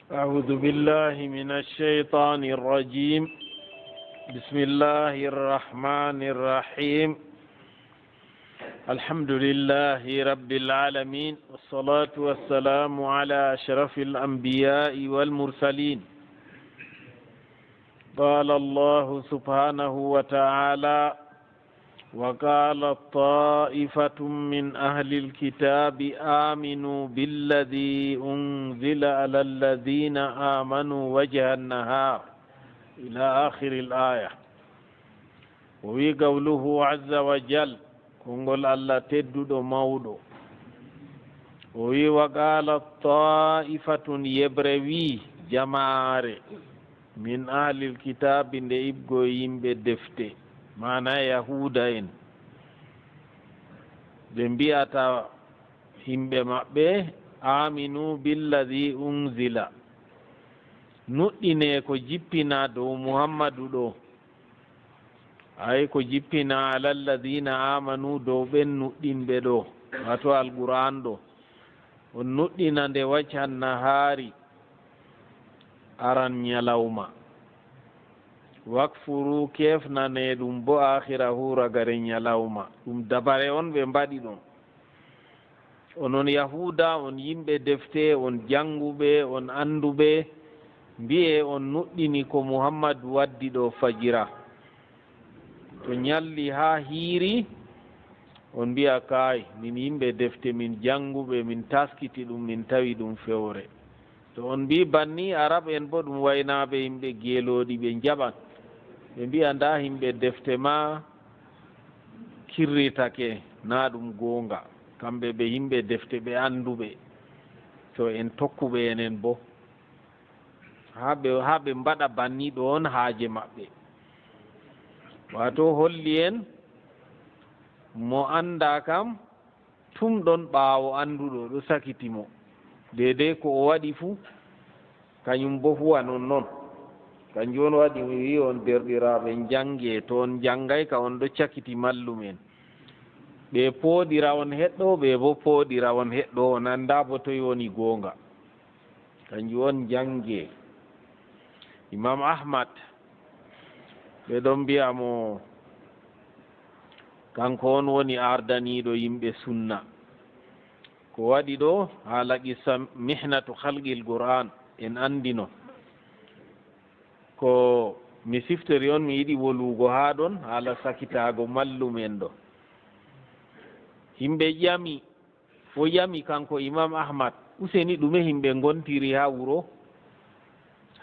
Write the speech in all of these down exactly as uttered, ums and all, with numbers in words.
أعوذ بالله من الشيطان الرجيم. بسم الله الرحمن الرحيم. الحمد لله رب العالمين، والصلاة والسلام على أشرف الأنبياء والمرسلين. قال الله سبحانه وتعالى: وقالت طائفة من أهل الكتاب آمنوا بالذي أنزل على الذين آمنوا وجه النهار، إلى آخر الآية. وقوله عز وجل، konngol Allah tedduɗo mawɗo. O wi: "Wa qaalat taa'ifatun", yeɓre wi, jamaare, "min ahlil kitaabi", nde iɓgo yimɓe defte, maana Yahuuda en. Ɓe mbi'ata yimɓe maɓɓe: "Aaminu billadi unzila." Nuɗɗinee ko jippinaa dow Muhammadu ɗo. Ay ko jippinaa alalladina aamanu, dow ɓen nuɗɗinɓe ɗo, waato Alqur'aan ɗo. On nuɗɗina nde wajhan nahaari, aran ñalawma. Wakfuru, keefnanee ɗum bo, aakhirahu, ragare ñalawma. Ɗum dabare on ɓe mbaɗi ɗon. Onon Yahuuda, on yimɓe defte, on jannguɓe, on annduɓe, mbi'ee on nuɗɗini ko Muhammadu waddi ɗo fajira. To ñalli haa hiiri, on mbi'a: "Kaay, min yimɓe defte, min jannguɓe, min taaskiti ɗum, min tawi ɗum fewre." To on mbi'i banni, Arab en bo ɗum waynaaɓe yimɓe geelooɗi, ɓe njaɓan. Ɓe mbi'a: "Ndaa yimɓe defte maa kirritake, naa ɗum goonga." Kamɓe ɓe yimɓe defte, ɓe annduɓe. To en tokkuɓe enen bo. Haa ɓe, haa ɓe mbaɗa banni ɗo on haaje maɓɓe. Waato holli en mo anndaa kam, tum ɗon ɓaawo annduɗo ɗo sakiti mo. Deedey ko o waɗi fuu, kañum bo huwa non non. Kanjum on waɗi mi wi'i on, derɗiraaɓe, njanngee. To on njanngay ka, on ɗo cakiti mallum en. Ɓe pooɗira on heɗɗo, ɓe bo pooɗira on heɗɗo, on anndaa bo toy woni goonga. Kanjum on njanngee. Imam Ahmad, ɓe ɗon mbi'a mo, kanko on woni ardaniiɗo yimɓe sunna. Ko waɗi ɗo, haala qissa mihnatu khalqil Qur'an, en anndino. Ko mi siftori on, mi yiɗi wolugo haa ɗon, haala sakitaago mallum en ɗo. Yimɓe ƴami, o ƴami kanko Imam Ahmad, useni, ɗume yimɓe ngontiri haa wuro,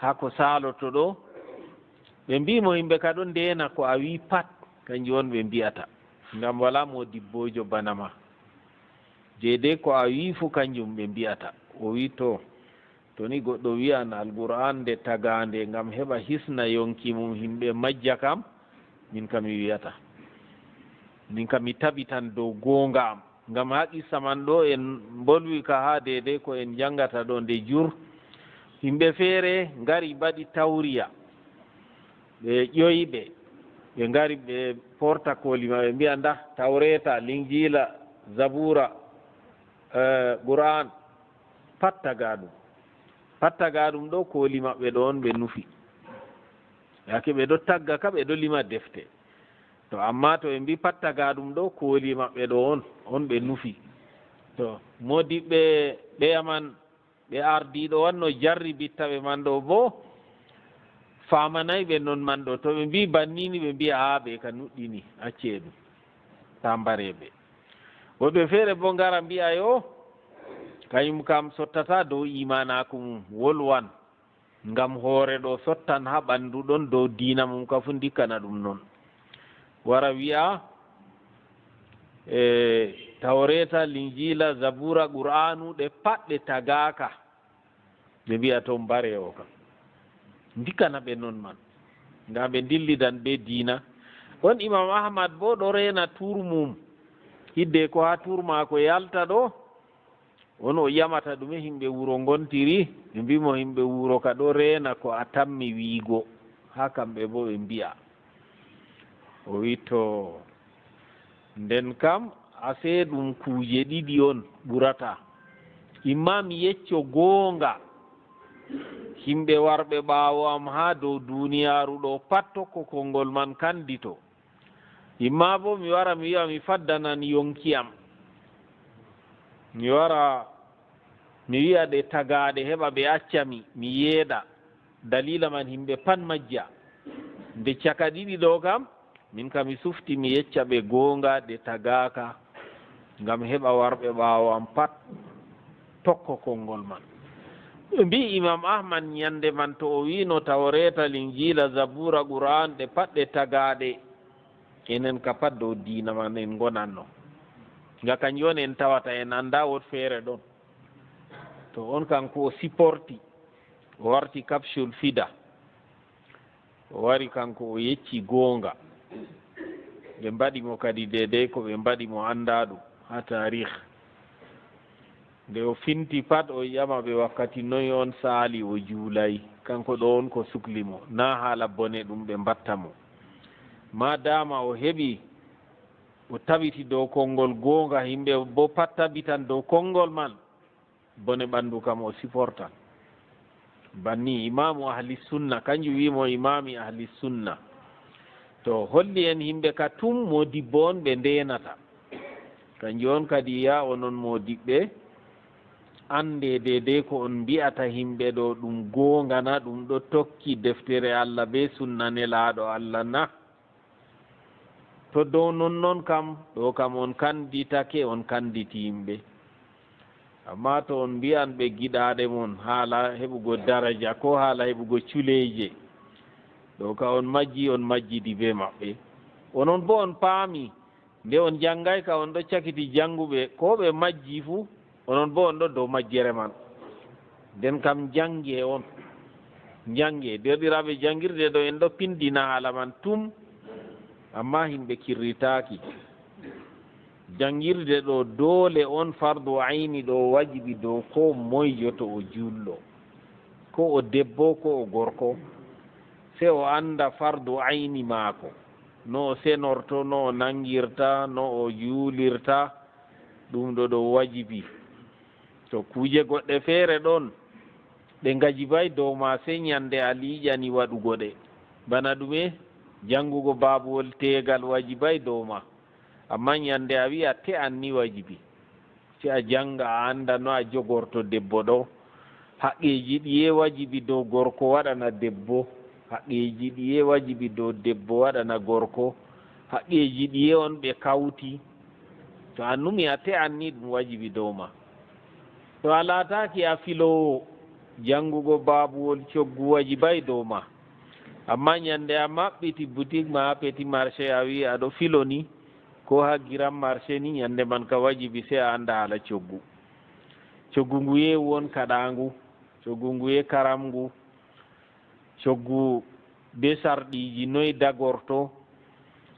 haa ko saaloto ɗo? Ɓe mbi'i mo, yimɓe ka ɗon ndeena ko a wi'i pat, kanjum on ɓe mbi'ata. Ngam walaa moodibboojo bana ma. Deydey ko a wi'i fuu, kanjum ɓe mbi'ata. O wi'i, to, to ni goɗɗo wi'an Alqur'aan nde tagaande ngam heɓa hisna yonki mum, yimɓe majja kam, min kam mi wi'ata. Min kam mi tabitan dow goonga am. Ngam haa qissa man ɗo, en mbolwi ka haa deydey ko en njanngata ɗo nde jur. Yimɓe feere ngari mbaɗi tawriya. Ɓe ƴoyi ɓe. Ɓe ngari ɓe porta kooli maɓɓe, mbi'a, ndah, Tawreeta, Linjiila, Zabuura, eh, Qur'aan, pat tagaa ɗum. Pat tagaa ɗum ɗo kooli maɓɓe ɗo on ɓe nufi. Yaake ɓe ɗo tagga ka, ɓe ɗo lima defte. To, ammaa to ɓe mbi'i pat tagaa ɗum ɗo kooli maɓɓe ɗo on, on ɓe nufi. To, moodiɓɓe ɓeya man, ɓe ardiiɗo wanno jarribitta ɓe man ɗo bo, faamanay ɓe non man ɗo. To ɓe mbi'i bannini, ɓe mbi'a, aa, ɓe ka nuɗɗini, accee ɗum. Taa mbaree ɓe. Woɓɓe feere bo ngara mbi'a, yo, kañum kam sottataa dow iimaanaaku mum, wolwan. Ngam hoore ɗo sottan haa ɓanndu ɗon dow diina mum ka fuu, ndikkana ɗum non. Wara wi'a, e, Tawreeta, Linjiila, Zabuura, Qur'aanu, ɗe pat ɗe tagaaka. Ɓe mbi'a to mbaree o kam. Ndikkana ɓe non man. Ngam ɓe ndillidan bee diina. On Imam Ahmad boo ɗo reena tuur mum. Hidde ko haa tuur maako yalta ɗo, on o ƴamata ɗume yimɓe wuro ngontiri, ɓe mbii mo yimɓe wuro ka ɗo reena ko a tammi wiigo, haa kamɓe boo ɓe mbi'a. O wi, to, nden kam, asee ɗum kuuje ɗiɗi on ɓurata. Imma mi yecco goonga, Yimɓe warɓe ɓaawo am haa dow duniyaaru ɗo pat tokko konngol man, kanndito. Imma boo mi wara mi wi'a mi faddanan yonki am. Mi wara mi wi'a ɗe tagaaɗe heɓa ɓe acca mi, mi yeeɗa. Daliila man yimɓe pat majja. Nde caka ɗiɗi ɗo kam, min kam mi sufti mi yecca ɓe goonga ɗe tagaaka, ngam heɓa warɓe ɓaawo am pat tokko konngol man. Ɓe mbi'i Imam Ahmad nyannde man to o wi'no Tawreeta, Linjiila, Zabuura, Qur'aan ɗe pat ɗe tagaaɗe, enen ka pat dow diina man en ngonanno. Nga kanjum on en tawata en anndaa wood feere ɗon. To on kanko o siporti, o warti capsule fida. O wari kanko o yecci goonga. Ɓe mbaɗi mo kadi deydey ko ɓe mbaɗi mo anndaa ɗum haa taarih. Nde o finti pat o ƴama ɓe wakkati noy on saali o juulay. Kanko ɗo on ko sukli mo. Naa haala bone ɗum ɓe mbatta mo. Maa daama o heɓi o tabiti dow konngol goonga, yimɓe boo pat tabitan dow konngol man. Bone ɓanndu kam o siportan. Banni imaamu ahli sunna, kanjum wi'i mo imaami ahli sunna. To holli en yimɓe ka tum moodibbo on ɓe ndeenata. Kanjum on kadi ya onon moodibɓe, annde deydey ko on mbi'ata yimɓe ɗo ɗum goonga na, ɗum ɗo tokki deftere Allah bee sunna nelaaɗo Allah na? To dow nonnon kam, ɗo kam on kannditake, on kannditi yimɓe. Ammaa to on mbi'an ɓe giɗaaɗe mon haala heɓugo daraja koo haala heɓugo culeeje, ɗo ka on majji, on majjidi bee maɓɓe. Onon boo on paami, nde on janngay ka on ɗo cakiti jannguɓe, ko ɓe majji fuu, onon boo on ɗo dow majjere man. Nden kam njannge on. Njannge. Deerɗiraaɓe, janngirde ɗo en ɗo pinndina haala man tum, ammaa yimɓe kirritaaki. Janngirde ɗo doole on fardu ayni ɗo wajibi dow koo moyjo to o juulɗo. Ko o debbo, ko o gorko. Sey o annda fardu ayni maako. No o senorto, no o nanngirta, no o juulirta, ɗum ɗo ɗo wajibi. To kuuje goɗɗe feere ɗon, ɗe ngajibay dow ma, sey nyannde a liiƴani waɗugo ɗe. Bana ɗume? Janngugo baabuwol teegal wajibay dow ma. Ammaa nyannde a wi'i a te'an ni wajibi. Sey a jannga, a annda no a jogorto debbo ɗo. Haqqeeji ɗiye wajibi dow gorko waɗana debbo. Haqqeeji ɗiye wajibi dow debbo waɗana gorko. Haqqeeji ɗiye on ɓe kawti. To a numi a te'an ni ɗum wajibi dow ma. To a laataaki a filoowo, janngugo baabuwol coggu wajibay dow ma. Ammaa nyannde a maɓɓiti butik ma haa Petit Marché a wi'i a ɗo filo ni, koo haa Grand Marché ni, nyannde man ka wajibi sey a annda haala coggu. Coggu nguye won kaɗaangu, coggu nguye karamngu, coggu bee sarɗiiji noy dagorto,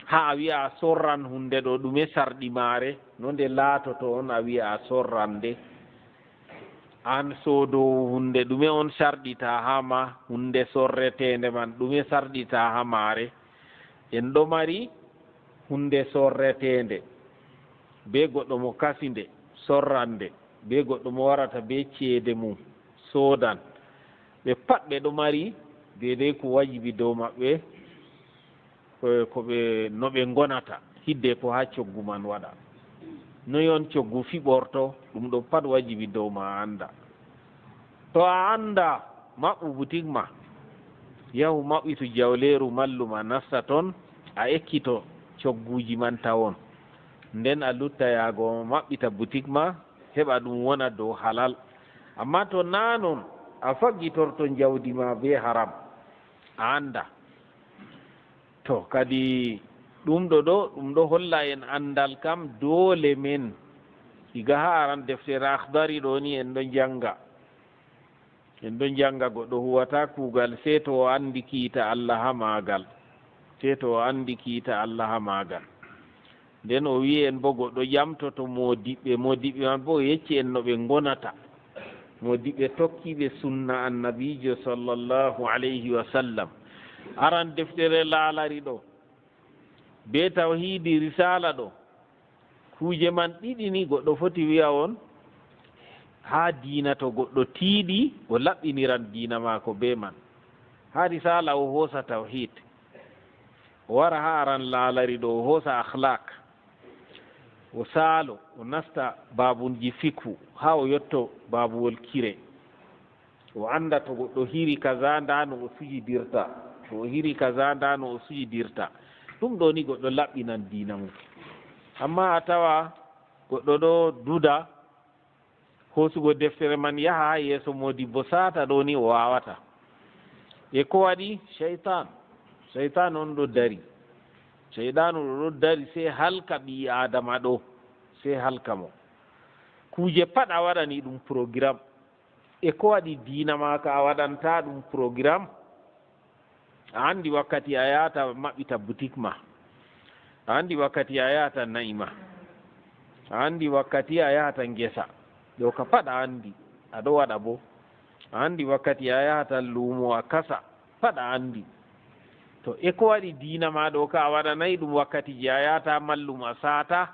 haa a wi'a a sorran huunde ɗo, ɗume sarɗi maare, no nde laatoto on a wi'a a sorran nde. Aan soodoowo huunde, ɗume on sarɗita haa ma huunde sorreteende man, ɗume sarɗita haa maare? En ɗo mari huunde sorreteende, bee goɗɗo mo kasi nde, sorran nde, bee goɗɗo mo warata bee ceede mum, soodan. Ɓe pat ɓe ɗo mari deydey ko wajibi dow maɓɓe, ko, ko ɓe, no ɓe ngonata, hiddeko haa coggu man waɗa. Noy on coggu fiɓorto, ɗum ɗo pat wajibi dow ma a annda. To a annda, maɓɓu butik ma, yahu maɓɓitu jawleeru mallum a nasta ton, a ekkito cogguuji man tawon. Nden a lutta yaago maɓɓita butik ma, heɓa ɗum wona dow halal. Ammaa to naa non, a faggitorto njawdi ma bee haram. A annda. To, kadi ɗum ɗo ɗo, ɗum ɗo holla en anndal kam doole men. Iga haa aran deftere Akhdari ɗo ni en ɗo njannga. En ɗo njannga goɗɗo huwata kuugal sey to o anndi kiita Allah haa maagal. Sey to o anndi kiita Allah haa maagal. Nden o wi'i en boo goɗɗo ƴamtoto moodiɓɓe. Moodiɓɓe man boo o yecci en no ɓe ngonata. Moodiɓɓe tokkiiɓe sunna Annabiijo sallallahu alayhi wa sallam. Aran deftere Laalari ɗo, bee Tawhiidi Risaala ɗo, kuuje man ɗiɗi ni goɗɗo foti wi'a on, Haa diina to goɗɗo tiiɗi, o laɓɓiniran diina maako bee man. Haa risala o hoosa tawhid. O wara haa aran laalari ɗo, o hoosa akhlaq. O saalo, o nasta baabunji fikhu, haa o yotto baabuwol kire. O annda to goɗɗo hiri kaza, ndaa no o sujidirta. To o hiri kaza, ndaa no o sujidirta. Ɗum ɗo ni goɗɗo laɓɓinan diina mum. Amma a tawa goɗɗo ɗo duda, hoosugo deftere man yaha haa yeeso moodibbo saata ɗo ni o waawata. E ko waɗi? Seytaan. Seytaan on ɗo dari. Seyɗaanu ɗo ɗo dari, sey halka ɓii Aadama ɗo, sey halka mo. Kuuje pat a waɗani ɗum programme. E ko waɗi diina maaka a waɗanta ɗum programme? A anndi wakkati a yahata maɓɓita butik ma. A anndi wakkati a yahata na'i ma. A anndi wakkati a yahata ngesa. Ɗo ka pat a anndi. A ɗo waɗa bo. A anndi wakkati a yahata luumo a kasa. Pat a anndi. To e ko waɗi diina ma ɗo ka a waɗanayi ɗum wakkati je a yahata mallum a saata?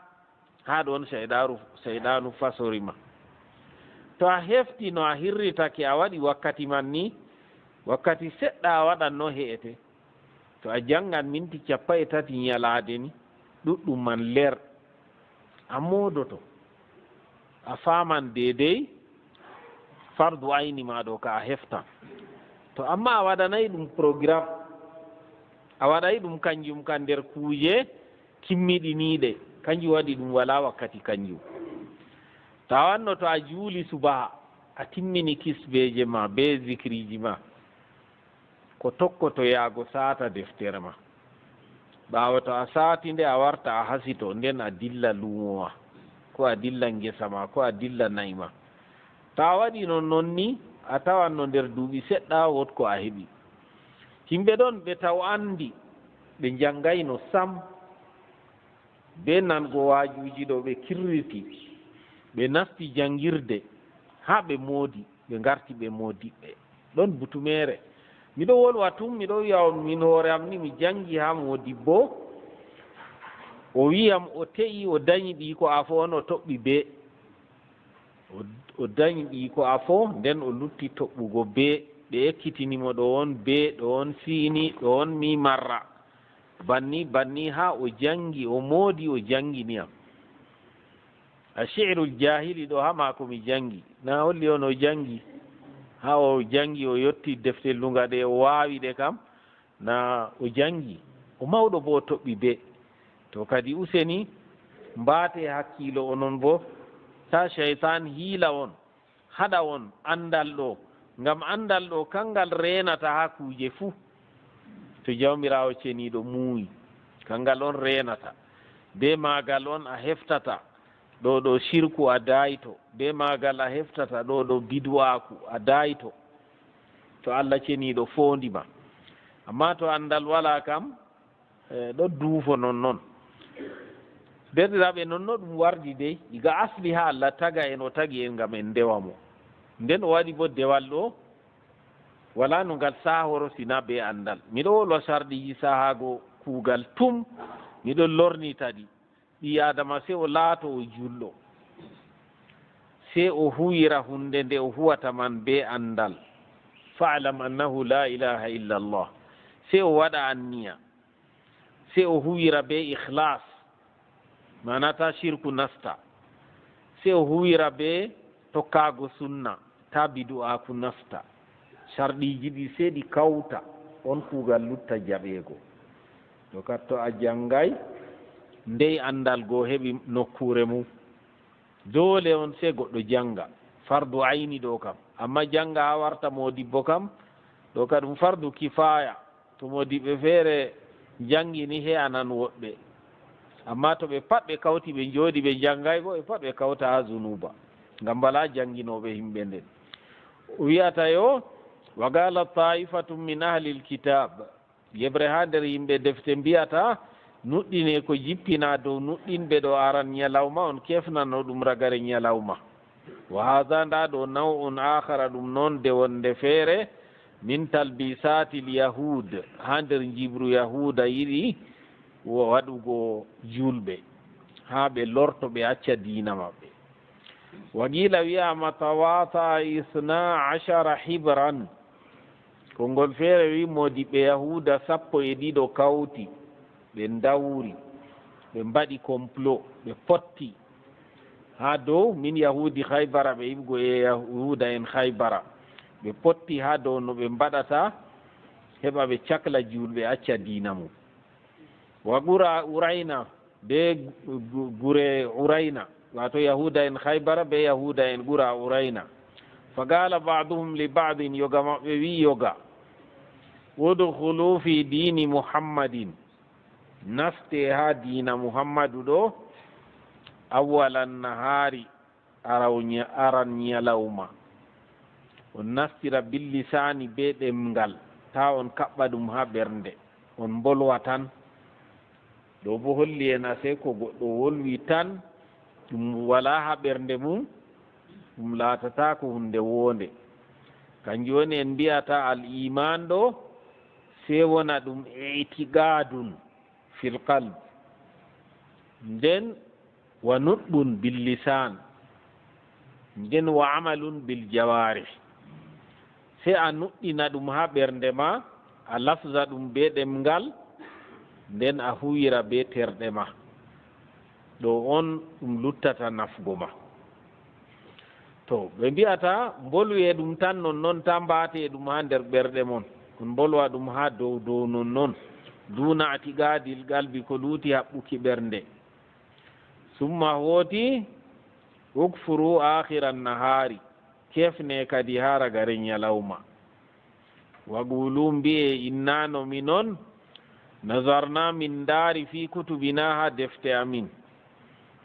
Haa ɗon seyɗaaru-, seyɗaanu fasori ma. To a hefti no a hirritake, a waɗi wakkati man ni, wakkati seɗɗa a waɗan no he'ete. To a janngan minti cappanɗe tati nyalaade ni, ɗuɗɗum man leer. A moodoto. A faaman deydey fardu ayni ma ɗo ka a heftan. To amma a waɗanay ɗum programme, a waɗay ɗum kanjum ka nder kuuje kimmiɗiniiɗe, kanjum waɗi ɗum walaa wakkati kanjum. To a wanno to a juuli subaha, a timmini kisbeeje ma bee zikriiji ma, ko tokkoto yaago saata deftere ma. Ɓaawo to a saati nde, a warta a hasito, nden a dilla luumo ma, ko a dilla ngesa ma, ko a dilla na'i ma. To a waɗi non non ni, a tawan no nder duuɓi seɗɗa wood ko a heɓi. Yimɓe ɗon ɓe taw anndi, ɓe njanngayno sam. Bee nango waajuuji ɗo ɓe kirriti, ɓe nasti janngirde haa ɓe moodi, ɓe ngarti ɓe moodiɓɓe. Ɗon butumeere. Miɗo wolwa tun, miɗo wi'a on min hoore am ni mi janngi haa moodibbo. O wi'i am o te'i, o danyi ɓiiko afo on, o toɓɓi bee. O, o danyi ɓiiko afo, nden o lutti toɓɓugo bee. Ɓe ekkitini mo ɗo on bee, ɗo on siini, ɗo on mi marra. Banni, banni haa o janngi, o moodi, o janngini am. A shi'rul jaahili ɗo haa maako mi janngi. Na holli on o janngi? Haa o janngi, o yotti defte luŋa ɗe, o waawi ɗe kam. Na o janngi. O mawɗo boo o toɓɓi bee. To kadi useni, mbaate hakkiilo onon boo. Taa seytaan hiila on. Haɗa on anndal ɗo, ngam anndal ɗo, kanngal reenata haa kuuje fuu. To Jawmiraawo Ceniiɗo muuyi, kanngal on reenata. Bee maagal on a heftata ɗo ɗo sirku a daayto, bee maagal a heftata ɗo ɗo bidu'aaku a daayto. To Allah Ceniiɗo foondi ma. Ammaa to anndal walaa kam, e, ɗo duufo non non. Deerɗiraaɓe, non no ɗum wardi dey, iga asli haa Allah taga en, o tagi en ngam en ndewa mo. Nden o waɗi bo dewal ɗo, walaa no ngal saahoro sina bee anndal. Miɗo wolwa sarɗiiji saahaago kuugal tum, miɗo lornita ɗi. Ɓii Aadama sey o laato o juulɗo. Sey o huwira huunde nde o huwata man bee anndal. Fa'lam annahu laa ilaaha illa Allah. Sey o waɗa anniya. Sey o huwira bee ikhlas, maana taa sirku nasta. Sey o huwira bee tokkaago sunna, taa bidu'aaku nasta. Sarɗiiji ɗi sey ɗi kawta, on kuugal lutta jaɓeego. To katto a janngay, ndey anndal go heɓi nokkuure mum. Doole on sey goɗɗo jannga. Fardu ayni ɗo kam. Amma jannga haa warta moodibbo kam, ɗo ka ɗum fardu kifaaya. To moodibɓe feere janngini, he'anan woɗɓe. Amma to ɓe pat ɓe kawti, ɓe njooɗi, ɓe njanngay bo, ɓe pat ɓe kawta haa zunuuba. Ngam walaa jannginooɓe yimɓe nden. O wi'ata yo, "Wa qaala taa'ifatun min ahlil kitaab." Yeɓre haa nder yimɓe defte mbi'ata, "Nuɗɗine ko jippinaa dow nuɗɗinɓe ɗo aran nyalawma, on kefnano ɗum ragare nyalawma." Wa haadha, ndaa ɗo, naw'un aakhara, ɗum noonde wonde feere, min talbisaatil yahuud, haa nder njibru yahuuda yiɗi wa-, waɗugo juulɓe, haa ɓe lorto, ɓe acca diina maɓɓe. Wa qila wi'ama tawata isna ashara hibran. Konngol feere wi moodiɓɓe Yahuuda sappo e ɗiɗo kawti, ɓe ndawri, ɓe mbaɗi complot, ɓe potti haa dow min Yahuudi Haybara, ɓe iɓgo e Yahuuda en Haybara. Ɓe potti haa dow no ɓe mbaɗata heɓa ɓe cakla juulɓe acca diina mum. Wa qura Urayna, be gu-, gure Urayna, wato Yahuuda en Haybara be Yahuuda en gura Urayna. Fa qala ba'duhum li ba'din, yoga maɓɓe wi yoga, udkhulu fi dini Muhammadin, naste ha diina Muhammadu ɗo, awwalan nahari, araw nya-, aran nyalawma. On nastira billisaani be ɗemngal, taa on kaɓɓa ɗum haa ɓernde, on mbolwa tan. Ɗo bo holli en asee ko goɗɗo wolwi tan, ɗum walaa haa ɓernde mum, ɗum laatataako huunde woonde. Kanjum woni en mbi'ata al iman ɗo, sey wona ɗum itiqadun fil qalb. Nden wa nutqun bil lisan, nden wa amalun bil jawarih. Sey a nuɗɗina ɗum haa ɓernde ma, a lafza ɗum bee ɗemngal, nden a huwira bee terɗe ma. Ɗo on ɗum luttata nafgo ma. To, ɓe mbi'ata, mbolwe ɗum tan nonnon, ta mbaate ɗum haa nder ɓerɗe mon. On mbolwa ɗum haa dow dow nonnon. Duna atiqadil qalbi, ko luuti haɓɓuki ɓernde. Summa hooti, ukfuru akhiran nahari. Kefne kadi haa ragare nyalawma. Wa qulu, mbi'e, inna no minon, nazarna, min ndaari, fi kutubina, haa defte amin.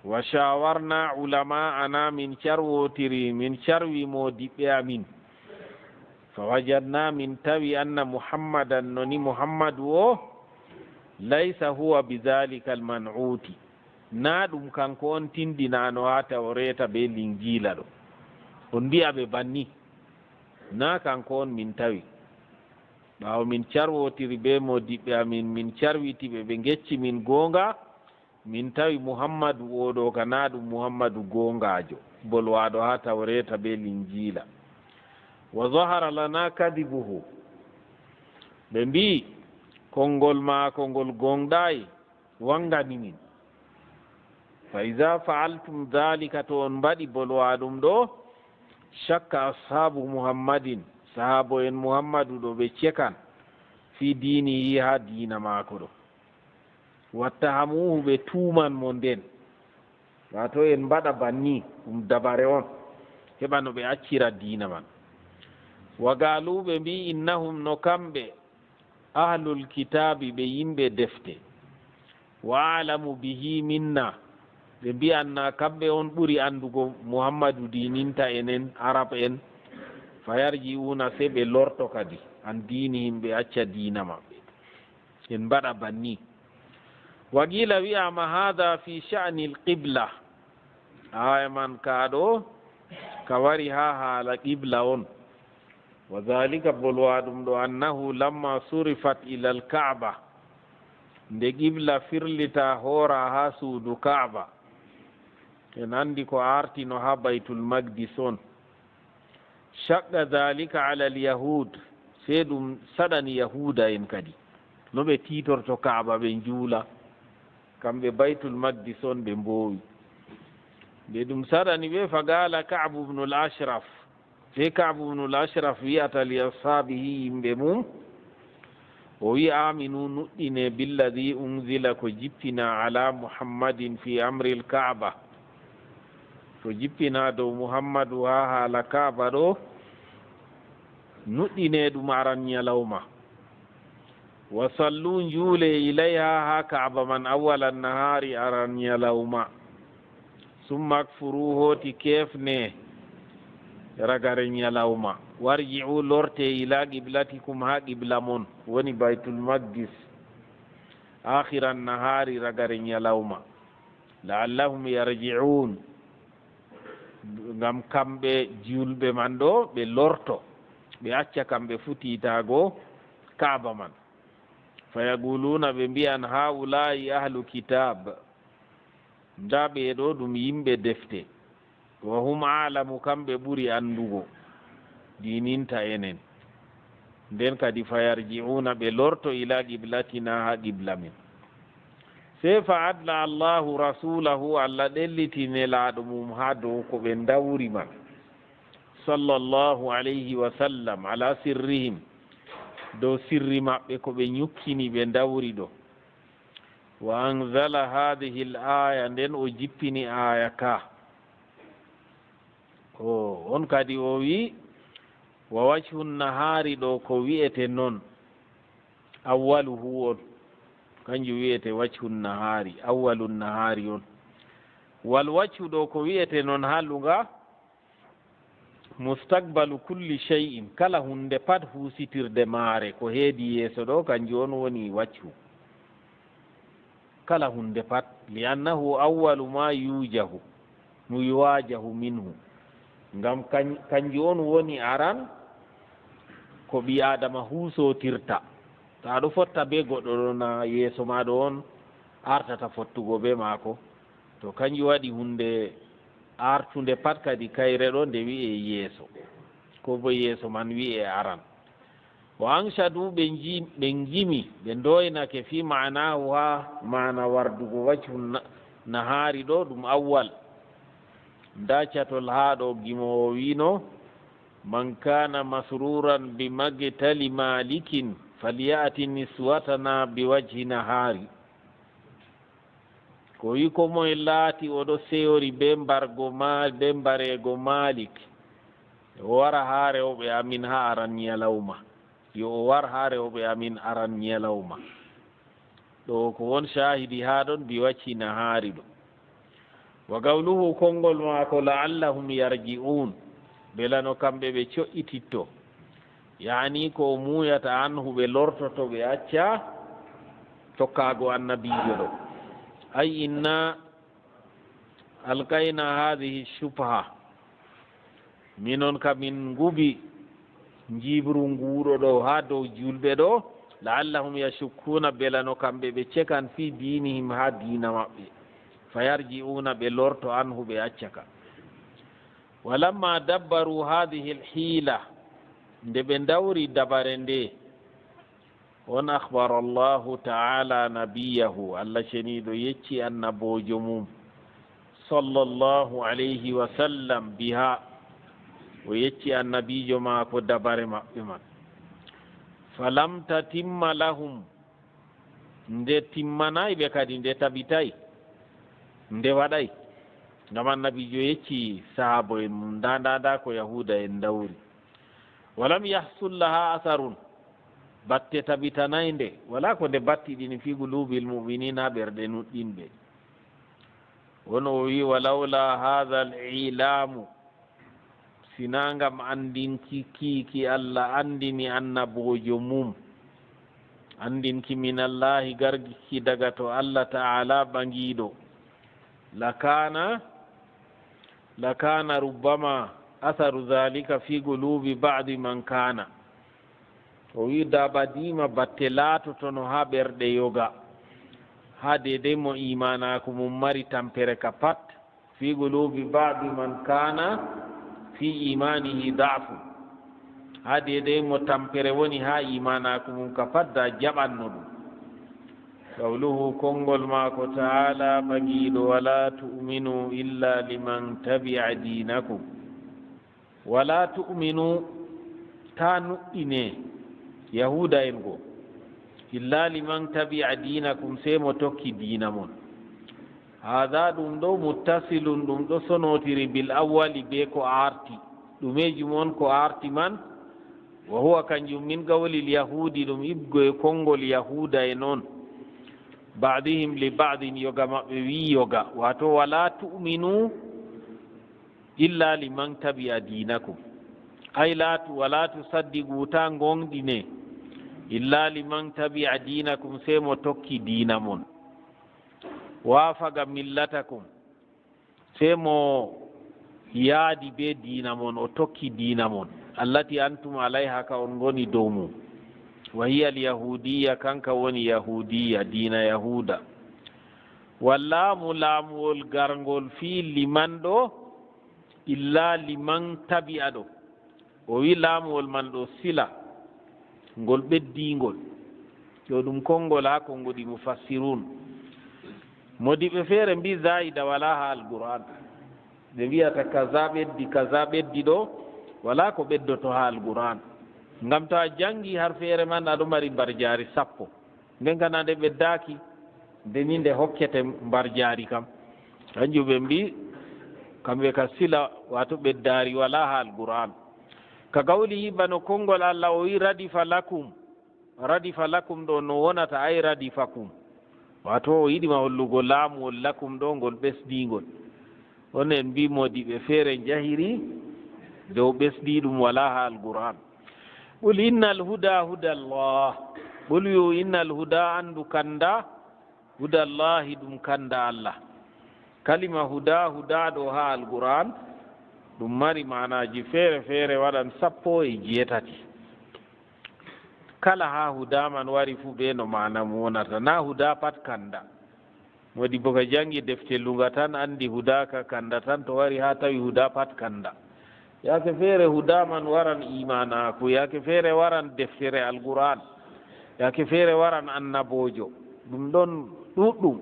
Wa shawarna ulama'ana, min carwotiri, min carwi moodiɓɓe amin. Fa wajadna, min tawi, anna Muhammadan, no ni Muhammadu o, laysa huwa bi dhalika al man'uti. Naa ɗum kanko on tindinaano haa Tawreeta bee Linjiila ɗo. On mbi'a ɓe banni. Naa kanko on min tawi. Ɓaawo min carwotiri bee moodiɓɓe amin, min carwiti ɓe, ɓe ngecci min goonga, min tawi Muhammadu oo ɗo ka, naa ɗum Muhammadu gooŋgaajo, bolwaaɗo haa Tawreeta bee Linjiila. Wa zahara lana kadibuhu. Ɓe mbi'i, konngol maako ngol gooŋɗaay, wangani min. Fa iza fa'altum dhalika, to on mbaɗi bolwaaɗum ɗo, shakka ashabu Muhammadin, sahaabo'en Muhammadu ɗo ɓe cekan, fi dinihi, haa diina maako ɗo. Wattahamuhu, ɓe tuuman mo nden. Wato en mbaɗa banni, ɗum dabare on, heɓa no ɓe accira diina man. Wa qaalu, ɓe mbi'i, innahum, no kamɓe, ahlul kitaabi, ɓe yimɓe defte. Wa a'lamu bihi minna, ɓe mbi'an na kamɓe on ɓuri anndugo Muhammadu diininta enen, Arab en. Fa yarji'una, sey ɓe lorto kadi, an dinihim, ɓe acca diina maɓɓe. En mbaɗa banni. Wa qila, wi'ama, hadha fi sha'nil qibla. Aaya man kaa ɗo, ka wari haa haala qibla on. Wa dhalika, bolwaaɗum ɗo, annahu lamma surifat ilal Ka'ba, nde qibla firlita hoora haa suudu Ka'ba. En anndi ko artino haa Baytul Maqdis on. Shaqqa dhalika ala al-yahud, sey ɗum saɗani Yahuuda en kadi. No ɓe tiitorto Ka'ba, ɓe njuula, kamɓe Baytul Maqdis on ɓe mboowi. Nde ɗum saɗani ɓe, fa qala Ka'bu ibn al-Ashraf, sey Ka'bu ibn al-Ashraf wi'ata li ashaabihi, yimɓe mum, o wi'a, aminu, nuɗɗine, billadhi unzila, ko jippina, ala Muhammadin fi amril Ka'ba, ko jippina dow Muhammadu haa haala Ka'ba ɗo, nuɗɗine ɗum aran nyalawma. Wa sallu, njuule, ilayha, haa Ka'ba man, awwalan nahaari, aran nyalawma. Summa kfuru, hooti keefne ragare nyalawma. Warji'u, lorte, ila qiblatikum, haa qibla mon, woni Baytul Maqdis, akhiran nahaari, ragare nyalawma. La'allahum yarji'un, ngam kamɓe juulɓe man ɗo ɓe lorto, ɓe acca kamɓe fuu tiitaago Ka'ba man. Fa yaquluna, ɓe mbi'an, ha'ula'i ahlu kitab, ndaa ɓee ɗo ɗum yimɓe defte. Wa hum a'lamu, kamɓe ɓuri anndugo, diininta enen. Nden kadi, fayarji'una, ɓe lorto, ila qiblatina, ha qibla men. Sey fa adla Allahu rasulahu, Allah ɗelliti nelaaɗo mum ha dow ko ɓe ndawri man, sallallahu alayhi wa sallam, ala sirrihim, dow sirri maɓɓe, ko ɓe nyukkini ɓe ndawri ɗo. Wa anzala hadhihi al-aya, nden o jippini aya ka. O, on kadi o wi, wa wajhu nahari ɗo ko wi'ete non, awwaluhu on, kanjum wi'ete wajhu nahari, awwalu nahari on. Wal wajhu ɗo ko wi'ete non ha luga, mustaqbalu kulli shay'in, kala hunde pat husitirde maare, ko heedi yeeso ɗo, kanjum on woni wajhu. Kala hunde pat, li annahu awwalu ma yujahu, mu yuwajahu minhu. Ngam kan-, kanjum on woni aran ko ɓii Aadama huusotirta. To aɗo fotta be goɗɗo ɗo na yeeso ma ɗo on artata fottugo be maako. To kanjum waɗi hunde artunde pat kadi kayre ɗo nde wi'e yeeso. Ko bo yeeso man wi'e aran. Wa anshadu, ɓe nji-, ɓe ngimi, ɓe ndoynake fi ma'anahu, ha maana wardugo wajhu na-, nahari ɗo ɗum awwal. Nda catol ha ɗo gimowo wino, man kana masruran bi magtali malikin falyati niswatana bi wajhi nahari. Ko wi ko moye laati oɗo seyori be mbargo ma-, be mbareego Malik, o wara haa rewɓe amin haa aran ñalawma. Yo o war haa rewɓe amin aran ñalawma. Ɗo ko won caahidi haa ɗon bi wacci nahaari ɗo. Wa qawluhu, konngol maako, "La'allahum yarji'un", belano kamɓe ɓe co'ititto. Yaani ko o muuyata anhu ɓe lortoto ɓe acca tokkaago annabiijo ɗo. Ay inna alqayna hadhihi shubha. Minon ka min ngubi njiibru nguuɗo ɗo haa dow juulɓe ɗo, "La'allahum yashukkuna", belano kamɓe ɓe cekan fi diinihim haa diina maɓɓe, "fayarji'una", ɓe lorto anhu ɓe acca ka. "Walamma dabbaru hadhihi alhiila", nde ɓe ndawri dabare nde, on akhbara Allahu ta'ala nabiyahu, Allah ceniiɗo yecci annaboojo mum, sallallahu alayhi wa sallam, biha, o yecci annabiijo maako dabare maɓɓe man. "Falam tatimma lahum", nde timmanaay ɓe kadi, nde tabitaay, nde waɗaay. Ngam annabiijo yecci sahaabo en mum, nda, nda, nda ko Yahuuda en ndawri. "Walam yahsul laha asarun", batte tabitanaay nde, walaa ko nde batti ɗini, "fi qulubil mu'minin", haa ɓerɗe nuɗɗinɓe. Won o wi, "Walawla hadha al-ilamu", sinaa ngam anndinki ki, ki Allah anndini annaboojo mum, anndinki min Allahi gargi ki daga to Allah ta'ala ɓaŋiiɗo, "lakana, lakana rubbama asaru dhalika fi qulubi ba'di man kana." O wi, da ɓadiima batte laatotono haa ɓerɗe yoga, haa deydey mo iimaanaaku mum mari tampere ka pat, "fi qulubi ba'di man kana fi imanihi da'fu." Haa deydey mo tampere woni haa iimaanaaku mum ka pat, da jaɓanno ɗum. Qawluhu, konngol maako ta'ala ɓaŋiiɗo, "Wala tu'minu illa liman tabi'a dinakum." "Wala tu'minu", taa nuɗɗine Yahuuda en go, "illa liman tabi'a dinakum", sey mo tokki diina mon. Haada ɗum ɗo muttasilun, ɗum ɗo sonotiri bil awwali, be ko arti. Ɗumeejum on ko arti man? Wa huwa, kanjum min qawlil yahuudi, ɗum ibgo e konngol Yahuuda en on. Ba'dihim li ba'din, yoga maɓɓe wi yoga. Waato, "Wala tu'minu illa liman tabi'a dinakum." Ay, la tu-, "Wala tusaddiqu", taa ngoonɗine, "illa liman tabi'a dinakum", sey mo tokki diina mon. "Wafaqa millatakum", sey mo yaadi be diina mon, o tokki diina mon. "Allati antum alayha", ka on ngoni dow mum. "Wa hiya al-yahudiyya", kanka woni Yahuudiyya, diina Yahuuda. "Wallaamu", laamuwol garngol fii liman ɗo, illa liman tabi'a ɗo. O wi laamugol man ɗo sila, ngol ɓeddiingol. Ɗo ɗum konngol haa konnguɗi mufassirun. Modiɓɓe feere mbi zaida wala haa Alqur'an. Ɓe wiyata kaza ɓeddi, kaza ɓeddi ɗo, wala ko ɓeddoto haa Alqur'an. Ngam to a janngi har feere man, aɗo mari mbarjaari sappo. Nden kana nde ɓeddaaki, nde ni nde hokkete mbarjaari kam. Kanjum ɓe mbi, kamɓe ka sila, wato ɓeddaari wala haa Alqur'an. Ka qawlihi, bano konngol Allah o wi, "Radifa lakum." Radifa lakum ɗo no wonata, ay radifakum. Wato o yiɗi ma hollugo laamugol lakum ɗo ngol ɓesdiingol. On en mbi modiɓɓe feere njahiri dow ɓesdi ɗum wala haa Alqur'an. Qul innal huda hudallah. Qul yo innal huda, anndu kanda, hudallahi ɗum kanda Allah. Kalima huda, huda ɗo haa Alqur'an ɗum mari maanaaji feere feere, waɗan sappo e jeetati. Kala haa huda man wari fuu bee no maana mum wonata. Na huda pat kanda. Modiɓɓo ka janngi defte luga tan anndi huda ka kanda tan, to wari haa tawi huda pat kanda. Yaake feere huda man waran imanaaku, yaake feere waran deftere Alqur'an, yaake feere waran annaboojo. Ɗum ɗon ɗuuɗɗum.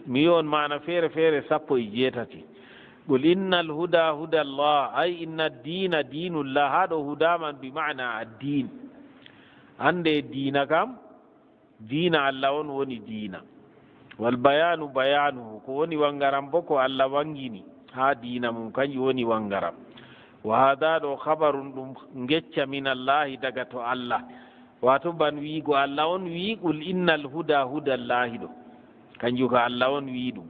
Mi wi'on maana feere feere sappo e jeetati. Qul innal huda hudallah, ay inna diina diinullah. Haa ɗo huda man bi maana addiin. Annde diina kam, diina Allah on woni diina. Wal bayanu bayanuhu, ko woni wangaram bo ko Allah wangini haa diina mum, kanjum woni wangaram. Wa hada ɗo khabarun, ɗum ngecca, min Allahi, daga to Allah. Wato ban wiigo Allah on wi'i, "Qul innal huda hudallahi" ɗo. Kanjum ka Allah on wi'i ɗum.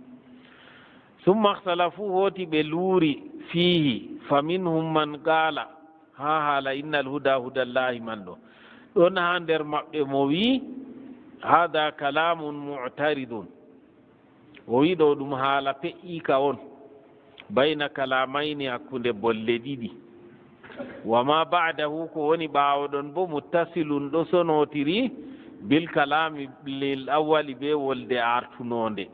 Summa ikhtalafu, hooti ɓe luuri, fiihi, fa minhum man qaala, haa haala innal huda hudallahi man ɗo. Ɗon haa nder maɓɓe mo wi'i, hada kalamun mu'taridun. O wi'i ɗo ɗum haala pe'iika on, bayna kalamayni, hakkunde bolle ɗiɗi. Wa ma ba'dahu, ko woni ɓaawo ɗon bo, muttasilun, ɗo sonotiri, bil kalami lil awwali, be wolde artunoonde.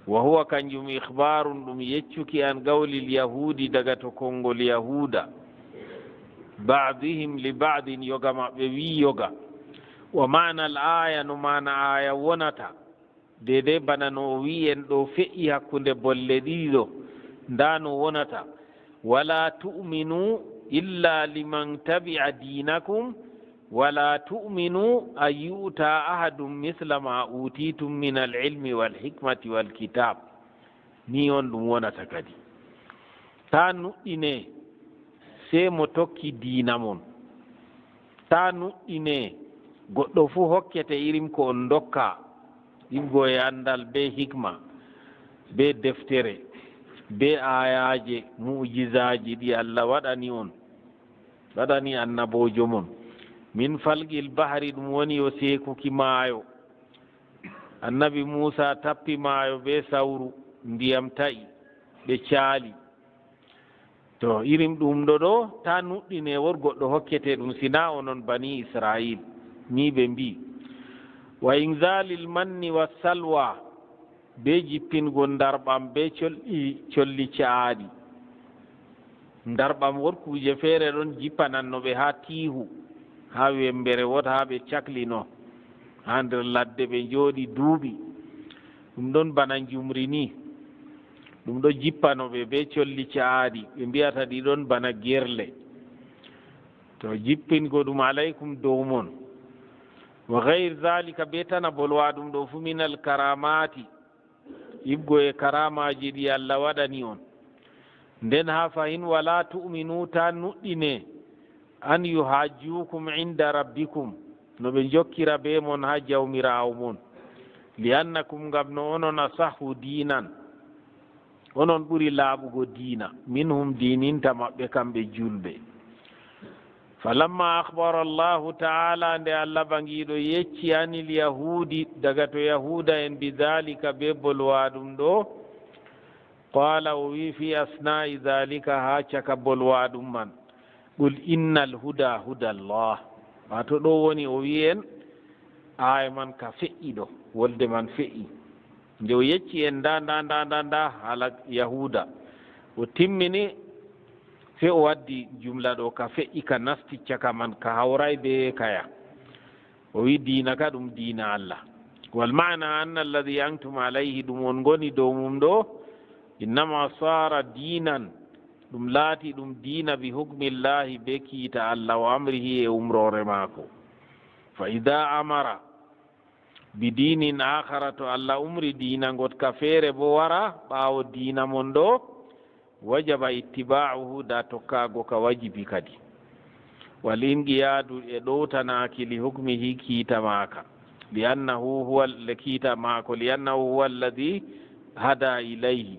Wa huwa, kanjum, ikhbarun, ɗum yeccuki, an qawlil yahudi, daga to konngol yahuda, ba'dihim li ba'din, yoga maɓɓe wi yoga. Wa ma'anal aya, no maana aya wonata, deedey bana no o wi'i en ɗo fe'i hakkunde bolle ɗiɗi ɗo, ndaa no wonata, "Wala tu'minu illa liman tabi'a dinakum, wala tu'minu an yu'ta ahadun misla ma utitum min al-ilmi wal hikmati wal kitab." Ni on ɗum wonata kadi. Taa nuɗɗine sey mo tokki diina mon. Taa nuɗɗine, goɗɗo fuu hokkete irin ko on ndokka, ɗiɗgo e anndal bee hikma, bee deftere, bee aayaaje, mu'jizaaji ɗi Allah waɗani on, waɗani annaboojo mon. Min falqil bahri, ɗum woni o seekuki maayo. Annabi Muusa tappi maayo bee sawru, ndiyam ta'i, ɓe caali. To irin ɗum ɗo ɗo, taa nuɗɗine wor goɗɗo hokkete ɗum, sinaa onon bani Isra'iil. Ni ɓe mbi'i. Wa inzalil manni was salwa, bee jippingo ndarɓam bee colli, colli ca'aaɗi. Ndarɓam wor kuuje feere ɗon jippananno ɓe haa tiihu, haa wembere wota haa ɓe caklino, haa nder ladde ɓe njooɗi duuɓi. Ɗum ɗon bana njumri ni. Ɗum ɗo jippano ɓe bee colli ca'aaɗi, ɓe mbi'ata ɗi ɗon bana gerle. To jippingo ɗum alaykum dow mon. Wa gayri zalika, bee tana bolwa ɗum ɗo fu, minal karamati, iɓgo e karamaaji ɗi Allah waɗani on. Nden haa fahin, wala tu'minu, taa nuɗɗine, an yuhajjukum inda rabbikum, no ɓe njokkira bee mon haa Jawmiraawo mon. Li'annakum, ngam no onon asahhu diinan, onon ɓuri laaɓugo diina, minhum, diininta maɓɓe kamɓe juulɓe. Falamma akhbara Allahu ta'ala, nde Allah Ɓaŋgiiɗo yecci, anil yahudi, daga to Yahuuda en, bidhalika, bee bolwaɗum ɗo, qala, o wi, fi asna'i dhalika, haa caka bolwaɗum man, qul innal huda hudallah. Wato ɗo woni o wi en, aaya man ka fe'i ɗo, wolde man fe'i. Nde o yecci en nda, nda, nda, nda, nda, haala Yahuuda. O timmini Fe o waddi jumla ɗo ka feƴƴi ka nasti caka man ka hawray be kaya. O wi diina ka ɗum diina Allah. Wal ma'ana anna alladhi antum alayhi, ɗum on ngoni dow mum ɗo, innama sara diinan, ɗum laati ɗum diina bi hukmillahi be kiita Allah wa amrihi e umroore maako. Fa ida amara bi diinin akhara, to Allah umri diina ngot ka feere bo wara ɓaawo diina mon ɗo, wajaba ittiba'uhu, da tokkaago ka wajibi kadi. Wal inqiyaadu e ɗowtanaaki li hukmihi kiita maaka. Li annahu huwa, le kiita maako, li annahu huwa alladhi hada ilayhi.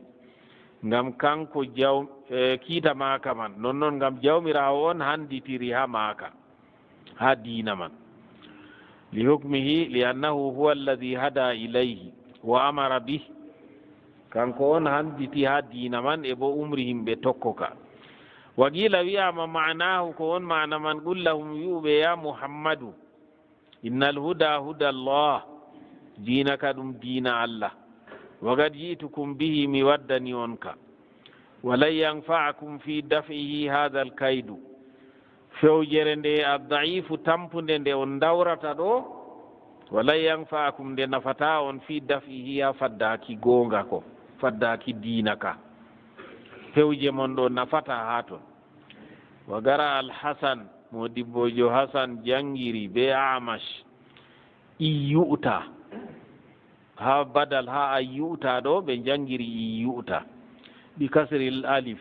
Ngam kanko jaw-, e, kiita maaka man. Non non ngam Jawmiraawo on handitiri ha maaka. Ha diina man. Li hukmihi, li annahu huwa alladhi hada ilayhi wa amara bih. Kanko on handiti ha diina man e bo umri himɓe tokko ka. Wa qila wi'ama ma'nahu, ko on ma'ana man, qul lahum, wi'u ɓe, ya Muhammadu, innal huda huda Allah, diina ka ɗum diina Allah. Wa qad ji'tukum bihi, mi waddani on ka. Wa lan yanfa'akum fi daf'ihi hadha al-kaydu. Fewjere nde ad-da'ifu tampunde nde on dawrata ɗo, wa lan yanfa'akum, nde nafata on fi daf'ihi ha faddaaki goonga ko, faddaaki diina ka. Fewje mon ɗo nafata ha ton. Wa qara al-Hasan, modibbojo Hasan jangiri be Amash, in yu'ta. Ha badal ha an yu'ta ɗo, ɓe jangiri in yu'ta. Bi kasril alif.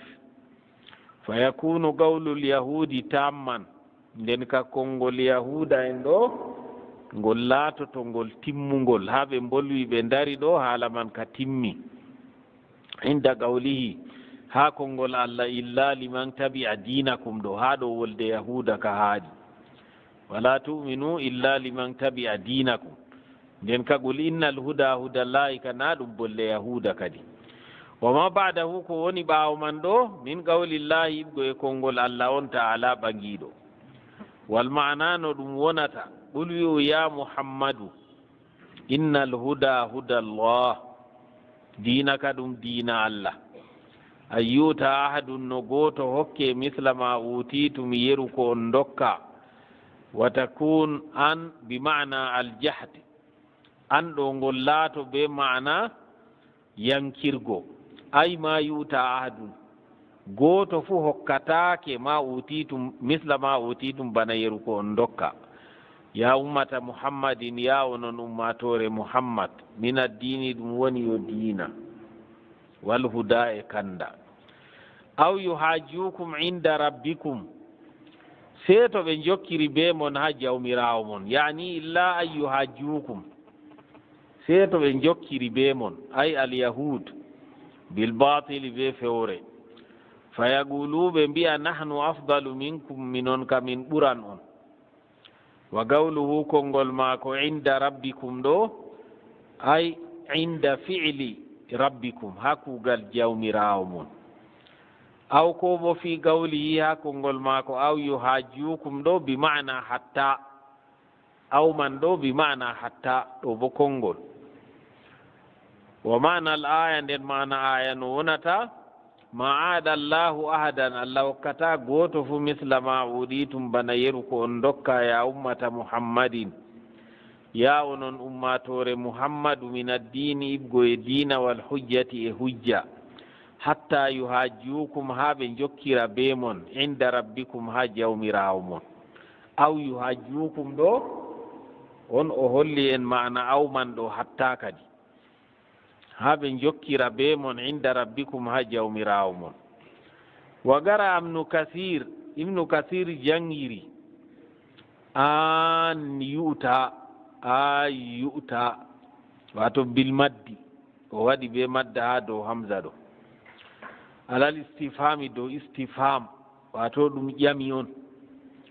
Fa yakunu qawlul yahudi tamman. Nden ka konngol Yahuuda en ɗo, ngol laatoto ngol timmungol. Haa ɓe mbolwi ɓe ndari ɗo, haala man ka timmi. Inda qawlihi, haa konngol Allah, illa liman tabi'a dinakum ɗo, haa ɗo wolde Yahuuda ka haaɗi. Wala tu'minu illa liman tabi'a dinakum. Nden ka qul innal huda hudallahi ka na ɗum bolle Yahuuda kadi. Wa ma ba'dahu, ko woni ɓaawo man ɗo, min qawlillahi, iɓgo e konngol Allah on ta'ala ɓaŋiiɗo. Wal ma'ana no ɗum wonata, qul wi'u ya Muhammadu, innal huda hudallah, diina ka ɗum diina Allah. An yu'ta ahadun, no gooto hokke misla ma utitum, yeru ko on ndokka. Wa takun an bi ma'na al jahd. An ɗo ngol laato be ma'ana yankirgo. Ay ma yu'ta ahadun. Gooto fuu hokkataake ma utitum, misla ma utitum, bana yeru ko on ndokka. Ya ummata Muhammadin, ya onon ummaatoore Muhammad, min addiini, ɗum woni yo diina. Wal huda e kanda. Aw yuhajjukum inda rabbikum. Sey to ɓe njokkiri be mon ha Jawmiraawo mon. Ya'ni illa an yuhajjukum. Sey to ɓe njokkiri be mon, ay al yahud, bil batili, be fewre. Fa yaqulu, ɓe mbi'a, nahnu afdalu minkum, minon ka min ɓuran on. Wa qawluhu, konngol maako, inda rabbikum ɗo, ay inda fi'li rabbikum, ha kuugal Jawmiraawo mon. Aw ko bo fi qawlihi, ha konngol maako, aw yuhajjukum ɗo, bi ma'na hatta. Aw man ɗo bi ma'na hatta, ɗo bo konngol. Wa ma'na al aya, nden ma'na aya no wonata, ma aada Allahu ahadan, Allah hokkata gooto fu misla ma uɗitum, bana yeru ko on ndokka, ya ummata Muhammadin, ya onon ummaatoore Muhammadu, min addiini, iɓgo e diina, wal hujjati, e hujja, hatta yuhajjukum, haa ɓe njokkira be mon, inda rabbikum, haa Jawmiraawo mon. Aw yuhajjukum ɗo, on o holli en ma'ana aw man ɗo hatta kadi. Haa ɓe njokkira be mon inda rabbikum, haa Jawmiraawo mon. Wa qara Ibnu Kasiir, Ibnu Kasiir janngiri, an yu'ta, an yu'ta, waato bil maddi. O waɗi be madda haa dow hamza ɗo. Alal istifhami, dow istifham, waato ɗum ƴami on.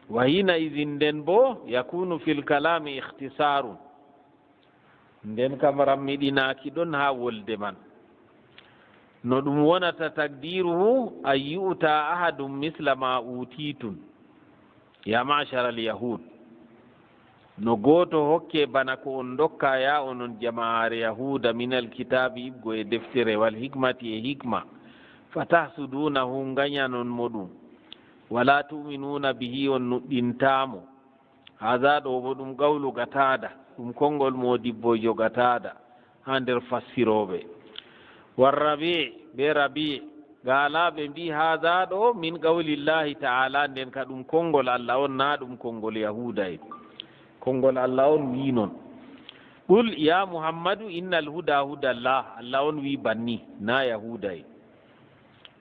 Wa hina izin, nden bo, yakunu fil kalami ikhtisarun. Nden kam rammiɗinaaki ɗon haa wolde man. No ɗum wonata takdiruhu, an yu'ta ahadun misla ma utitum. Ya ma'shar al yahud, no gooto hokke bana ko on ndokka, ya onon jama'aare Yahuuda, min al kitaabi, iɓgo e deftere, wal hikmati, e hikma, fa tahsudunahu, nganyanon mo ɗum. Wala tu'minuna bihi, on nuɗɗintaa mo. Haza ɗo bo ɗum qawlu Qataada, ɗum konngol moodibbo jo Qataada haa nder fassirooɓe. Warrabi' be Rabi', qala ɓe mbi'i, haza ɗo min qawlillahi ta'ala, nden ka ɗum konngol Allah on, naa ɗum konngol Yahuuda en. Konngol Allah on wi'i non. Qul ya Muhammadu innal huda hudallah, Allah on wi'i banni, naa Yahuuda en.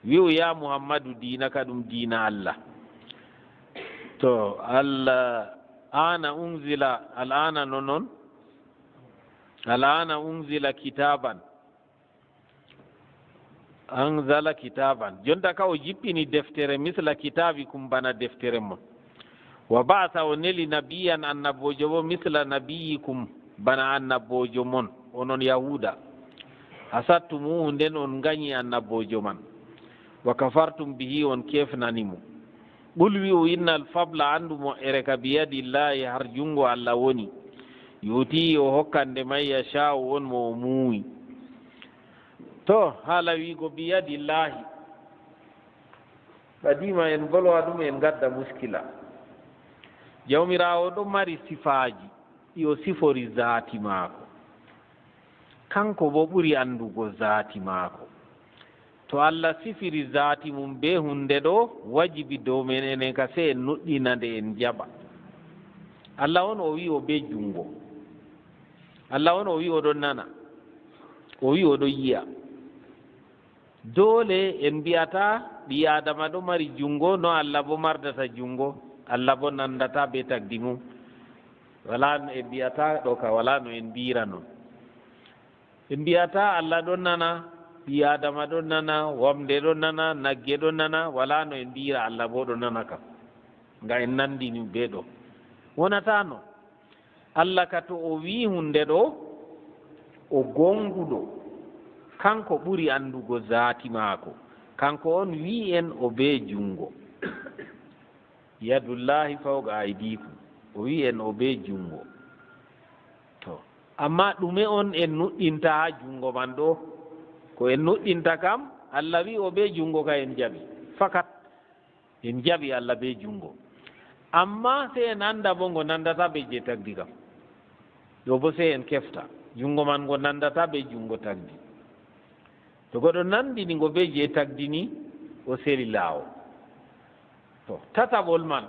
Wi'u ya Muhammadu, diina ka ɗum diina Allah. To Allah, ana unzila, al'ana non non. Al'ana unzila kitaban. Anzala kitaban. Jonta ka o jippini deftere misla kitabikum, bana deftere mon. Wa ba'asa, o neli, nabiyan, annaboojo bo, misla nabiyikum, bana annaboojo mon, onon Yahuuda. Hasattumuhu, nden on nganyi annaboojo man. Wa kafartum bihi, on kefnani mo. Qul wi'u, innal fadla, anndu moƴƴere ka, biyadillahi, har junngo Allah woni. Yu'tihi, o hokkan nde, man yasha'u, on mo o muuyi. To, haala wi'ugo biyadillahi, ɓadima en bolwa ɗum, en ngadda muskila. Jawmiraawo ɗon mari sifaaji, ɗi o sifori zaati maako. Kanko bo ɓuri anndugo zaati maako. To Allah sifiri zaati mum be huunde ɗo, wajibi dow men enen ka sey en nuɗɗina nde, en jaɓa. Allah on o wi'i o be junngo. Allah on o wi'i o ɗon nana. O wi'i o ɗon yi'a. Doole en mbi'ataa ɓii Aadama ɗo mari junngo, no Allah bo mardata junngo, Allah bo nandata be tagdi mum. Walaa no en mbi'ataa ɗo ka, walaa no en mbi'ira non. En mbi'ataa Allah ɗon nana, ɓii Aadama ɗon nana, wamnde ɗon nana, nagge ɗon nana, walaa no en mbi'ira Allah bo ɗon nana kam. Nga en nandini be ɗo. Wonataa non. Allah ka to o wi'i huunde ɗo, o gonguɗo. Kanko ɓuri anndugo zaati maako. Kanko on wi'i en o be junngo. Yadullahi fawqa aydikum. O wi'i en o be junngo. To, amma ɗume on en nuɗɗinta haa junngo man ɗo? Ko en nuɗɗinta kam, Allah wi'i o be junngo ka en jaɓi. Fakat. En jaɓi Allah be junngo. Amma sey en annda bo ngo nandata be je tagdi kam. Ɗo bo sey en kefta. Junngo man ngo nandata be junngo tagdi. To goɗɗo nandini ngo be je tagdi ni, o seli laawol. To, tataɓol man,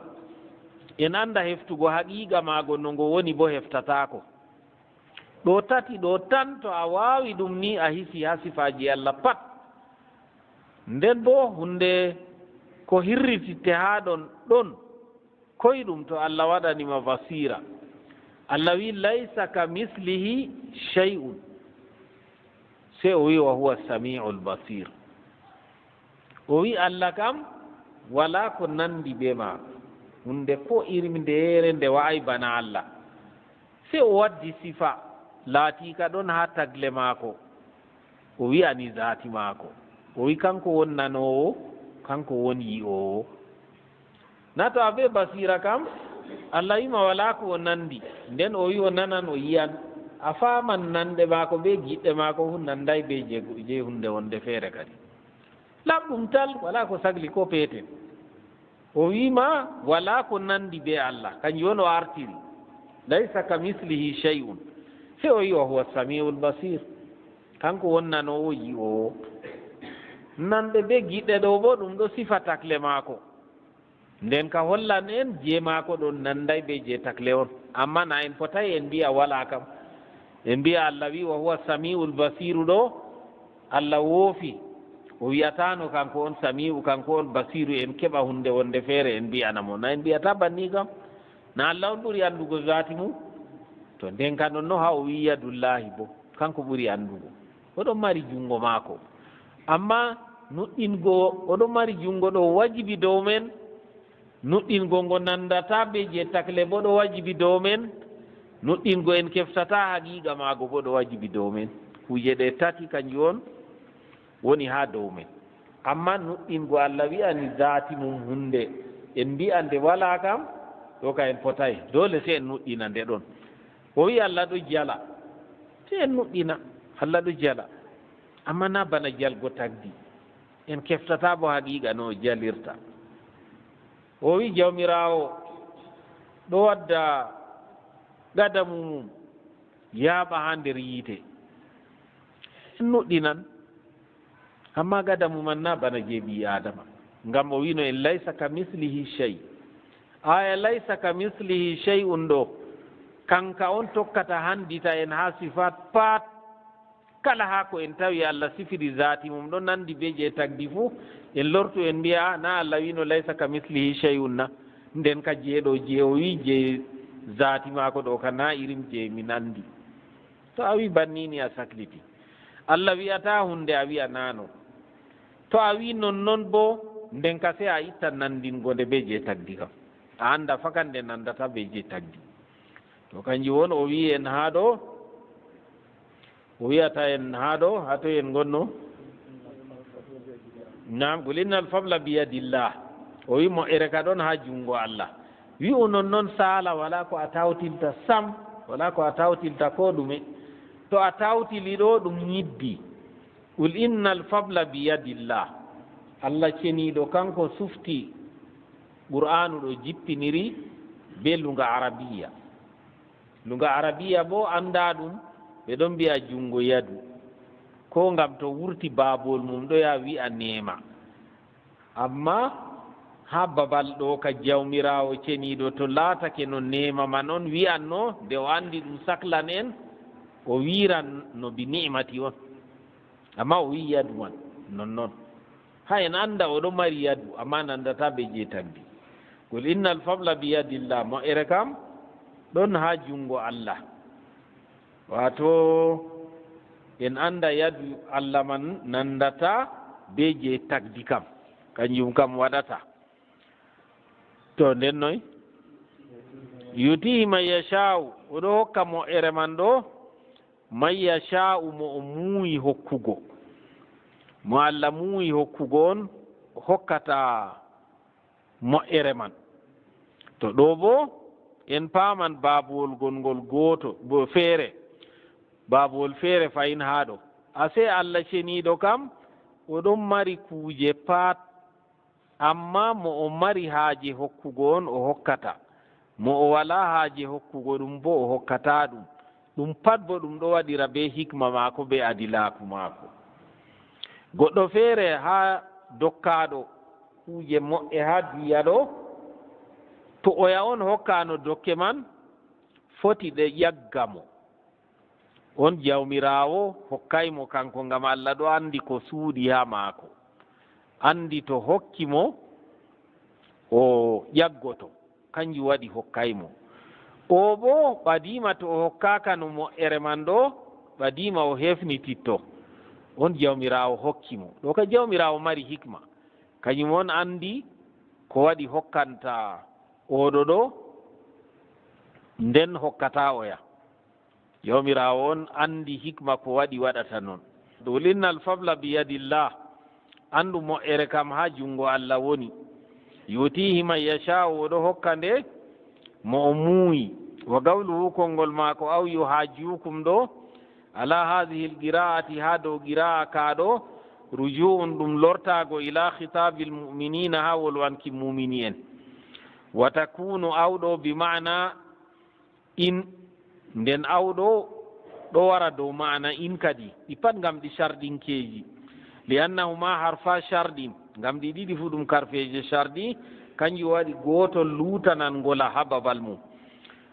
en annda heftugo haqiiqa maago no ngo woni bo heftataako. Ɗo tati ɗo tan, to a waawi ɗum ni, a hisi haa sifaaji Allah pat. Nden bo huunde ko hirrititte haa ɗon, ɗon koyɗum to Allah waɗani ma basiira. Allah wi'i, laysa ka mislihi shay'un. Sey o wi'i, wa huwa sami'ul basir. O wi'i, Allah kam walaa ko nandi be maako. Huunde ko iri ndeere nde wa'ay bana Allah. Sey o waddi sifa laatiika ɗon haa tagle maako. O wi'ani zaati maako. O wi'i kanko won nanoowo, kanko won yi'oowo. Na to a be basiira kam, Allah wi'i ma walaa ko o nandi. Nden o wi'i o nanan, o yi'an. A faaman nanɗe maako be giɗɗe maako fuu nanday be je, je huunde wonde feere kadi. Laɓɗum tal, walaa ko sagli ko peetel. O wi'i ma walaa ko nandi be Allah, kanjum on o artiri. Laysa ka mislihi shay'un. Sey o wi'i wa huwa sami'ul basir. Kanko won nanoowo, yi'oowo. Nanɗe be giɗɗe ɗo bo ɗum ɗo sifa takle maako. Nden ka hollan en je maako ɗon nanday be je takle on. Amma na en potay en mbi'a walaa kam. En mbi'a Allah wi'i wa huwa sami'ul basiru ɗo, Allah woofi. O wi'ataano kanko on sami'u, kanko on basiru, en keɓa huunde wonde feere en mbi'ana mo. Na en mbi'ata banni kam. Na Allah on ɓuri anndugo zaati mum? To nden ka non no haa o wi'i yadullahi bo. Kanko ɓuri anndugo. O ɗon mari junngo maako. Amma nuɗɗingo o ɗon mari junngo ɗo wajibi dow men. Nuɗɗingo ngo nandata be je takle bo ɗo wajibi dow men. Nuɗɗingo en keftata haqiiqa maago bo ɗo wajibi dow men. Kuuje ɗe tati kanjum on woni haa dow men. Amma nuɗɗingo Allah wi'ani zaati mum huunde, en mbi'a nde walaa kam, ɗo ka en potay. Doole sey en nuɗɗina nde ɗon. O wi'i Allah ɗo jala. Sey en nuɗɗina Allah ɗo jala. Amma na bana jalgo tagdi. En keftata bo haqiiqa no o jalirta. O wi Jawmiraawo ɗo wadda gadamu mum yaaɓa haa nder yiite. Nuɗɗinan, ammaa gadamu man na bana jey ɓii Aadama. Ngam o wino en, "Laysa ka mislihi shay." Aaya "Laysa ka mislihi shay'un" ɗo, kanka on tokkata handita en haa sifaat pat. Kala haa ko en tawi Allah sifiri zaati mum ɗon nandi bee jey tagdi fuu, en lortu en mbi'a, "Na Allah wino, 'Laysa ka mislihi shay'un' na?" Nden ka jey ɗo, jey o wi jey zaati maako ɗo ka na irin jey mi nandi. To a wi banni ni, a sakliti. Allah wi'ata hunde, a wi'a na non. To a wi nonnon boo, nden ka sey a itta nandingo nde bee jey tagdi kam. A anda fakat nde nandata bee jey tagdi. To kanjum woni o wi'i en haa ɗo, o wi'ata en haa ɗo, haa toy en ngonno? Naam, "Qul innal fadla biyadillah." O wi mo'ere ka ɗon haa juŋngo Allah. Wi'u nonnon saala, walaa ko a tawtinta sam, walaa ko a tawtinta koo ɗume. To a tawtili ɗo, ɗum nyiddi. "Qul innal fadla biyadillah." Allah ceniiɗo kanko sufti Qur'aanu ɗo jippiniri bee luŋga Arabiya. Luŋga Arabiya boo anndaa ɗum, ɓe ɗon mbi'a juŋngo yadu. Koo ngam to wurti baabol mum ɗo yaha wi'a neema. Ammaa haa babal ɗo ka Jawmiraawo ceniiɗo, to laatake no neema man on wi'anno, nde o anndi ɗum saklan en, o wi'ranno bi ni'mati on. Ammaa o wi'i yadu man nonnon. Haa en annda o ɗon mari yadu, ammaa nandata bee jey tagdi. "Qul innal fadla biyadillah", mo'ere kam ɗon haa juŋngo Allah. Waato en annda yadu Allah man nandata bee jey tagdi kam. Kanjum kam waɗata. To nden noy? "Yutihi man yasha'u", o ɗo hokka mo'ere man ɗo, "man yasha'u", mo o muuyi hokkugo. Mo Allah muuyi hokkugo on hokkata mo'ere man. To ɗo boo, en paaman baabowol gonngol gooto, bo feere, baabowol feere fahin haa ɗo. Asee Allah ceniiɗo kam, o ɗon mari kuuje pat, ammaa mo o mari haaje hokkugo on, o hokkata. Mo o walaa haaje hokkugo ɗum boo, o hokkataa ɗum. Ɗum pat boo ɗum ɗo waɗira bee hikma maako, bee adilaaku maako. Goɗɗo feere haa dokkaaɗo kuuje mo'e haa duya ɗo, to oya on hokkaano dokke man, foti ɗe ƴagga mo. On Jawmiraawo hokkay mo kanko, ngam Allah ɗo anndi ko suuɗi haa maako. Anndi to hokki mo, o ƴaggoto. Kanjum waɗi hokkay mo. O boo, ɓadiima to o hokkaaka no mo'ere man ɗo, ɓadiima o hefnititto. On Jawmiraawo hokki mo. Ɗo ka Jawmiraawo mari hikma. Kanjum on anndi ko waɗi hokkanta oɗo ɗo, nden hokkataa oya. Jawmiraawo on anndi hikma ko waɗi waɗata non. "Qul innal fadla biyadillah", anndu mo'ere kam haa juŋngo Allah woni. "Yutihi man yasha'u", o ɗo hokka nde mo o muuyi. "Wa qawluhu", konngol maako, "aw yuhajjukum" ɗo, "ala hadhihi al-qira'ati", haa dow qira'a ka ɗo, "ruju'un", ɗum lortaago, "ila khitabil mu'minina", haa wolwanki muumini'en. "Wa takunu", aw ɗo bi ma'ana "in", nden "aw" ɗo, ɗo wara dow ma'ana "in" kadi, ɗi pat ngam ɗi sharɗinkeeji. "Li annahuma harfa sharɗin", ngam ɗi ɗiɗi fuu ɗum karfeeje sharɗi, kanjum waɗi gootol luutanan ngola haa babal mum.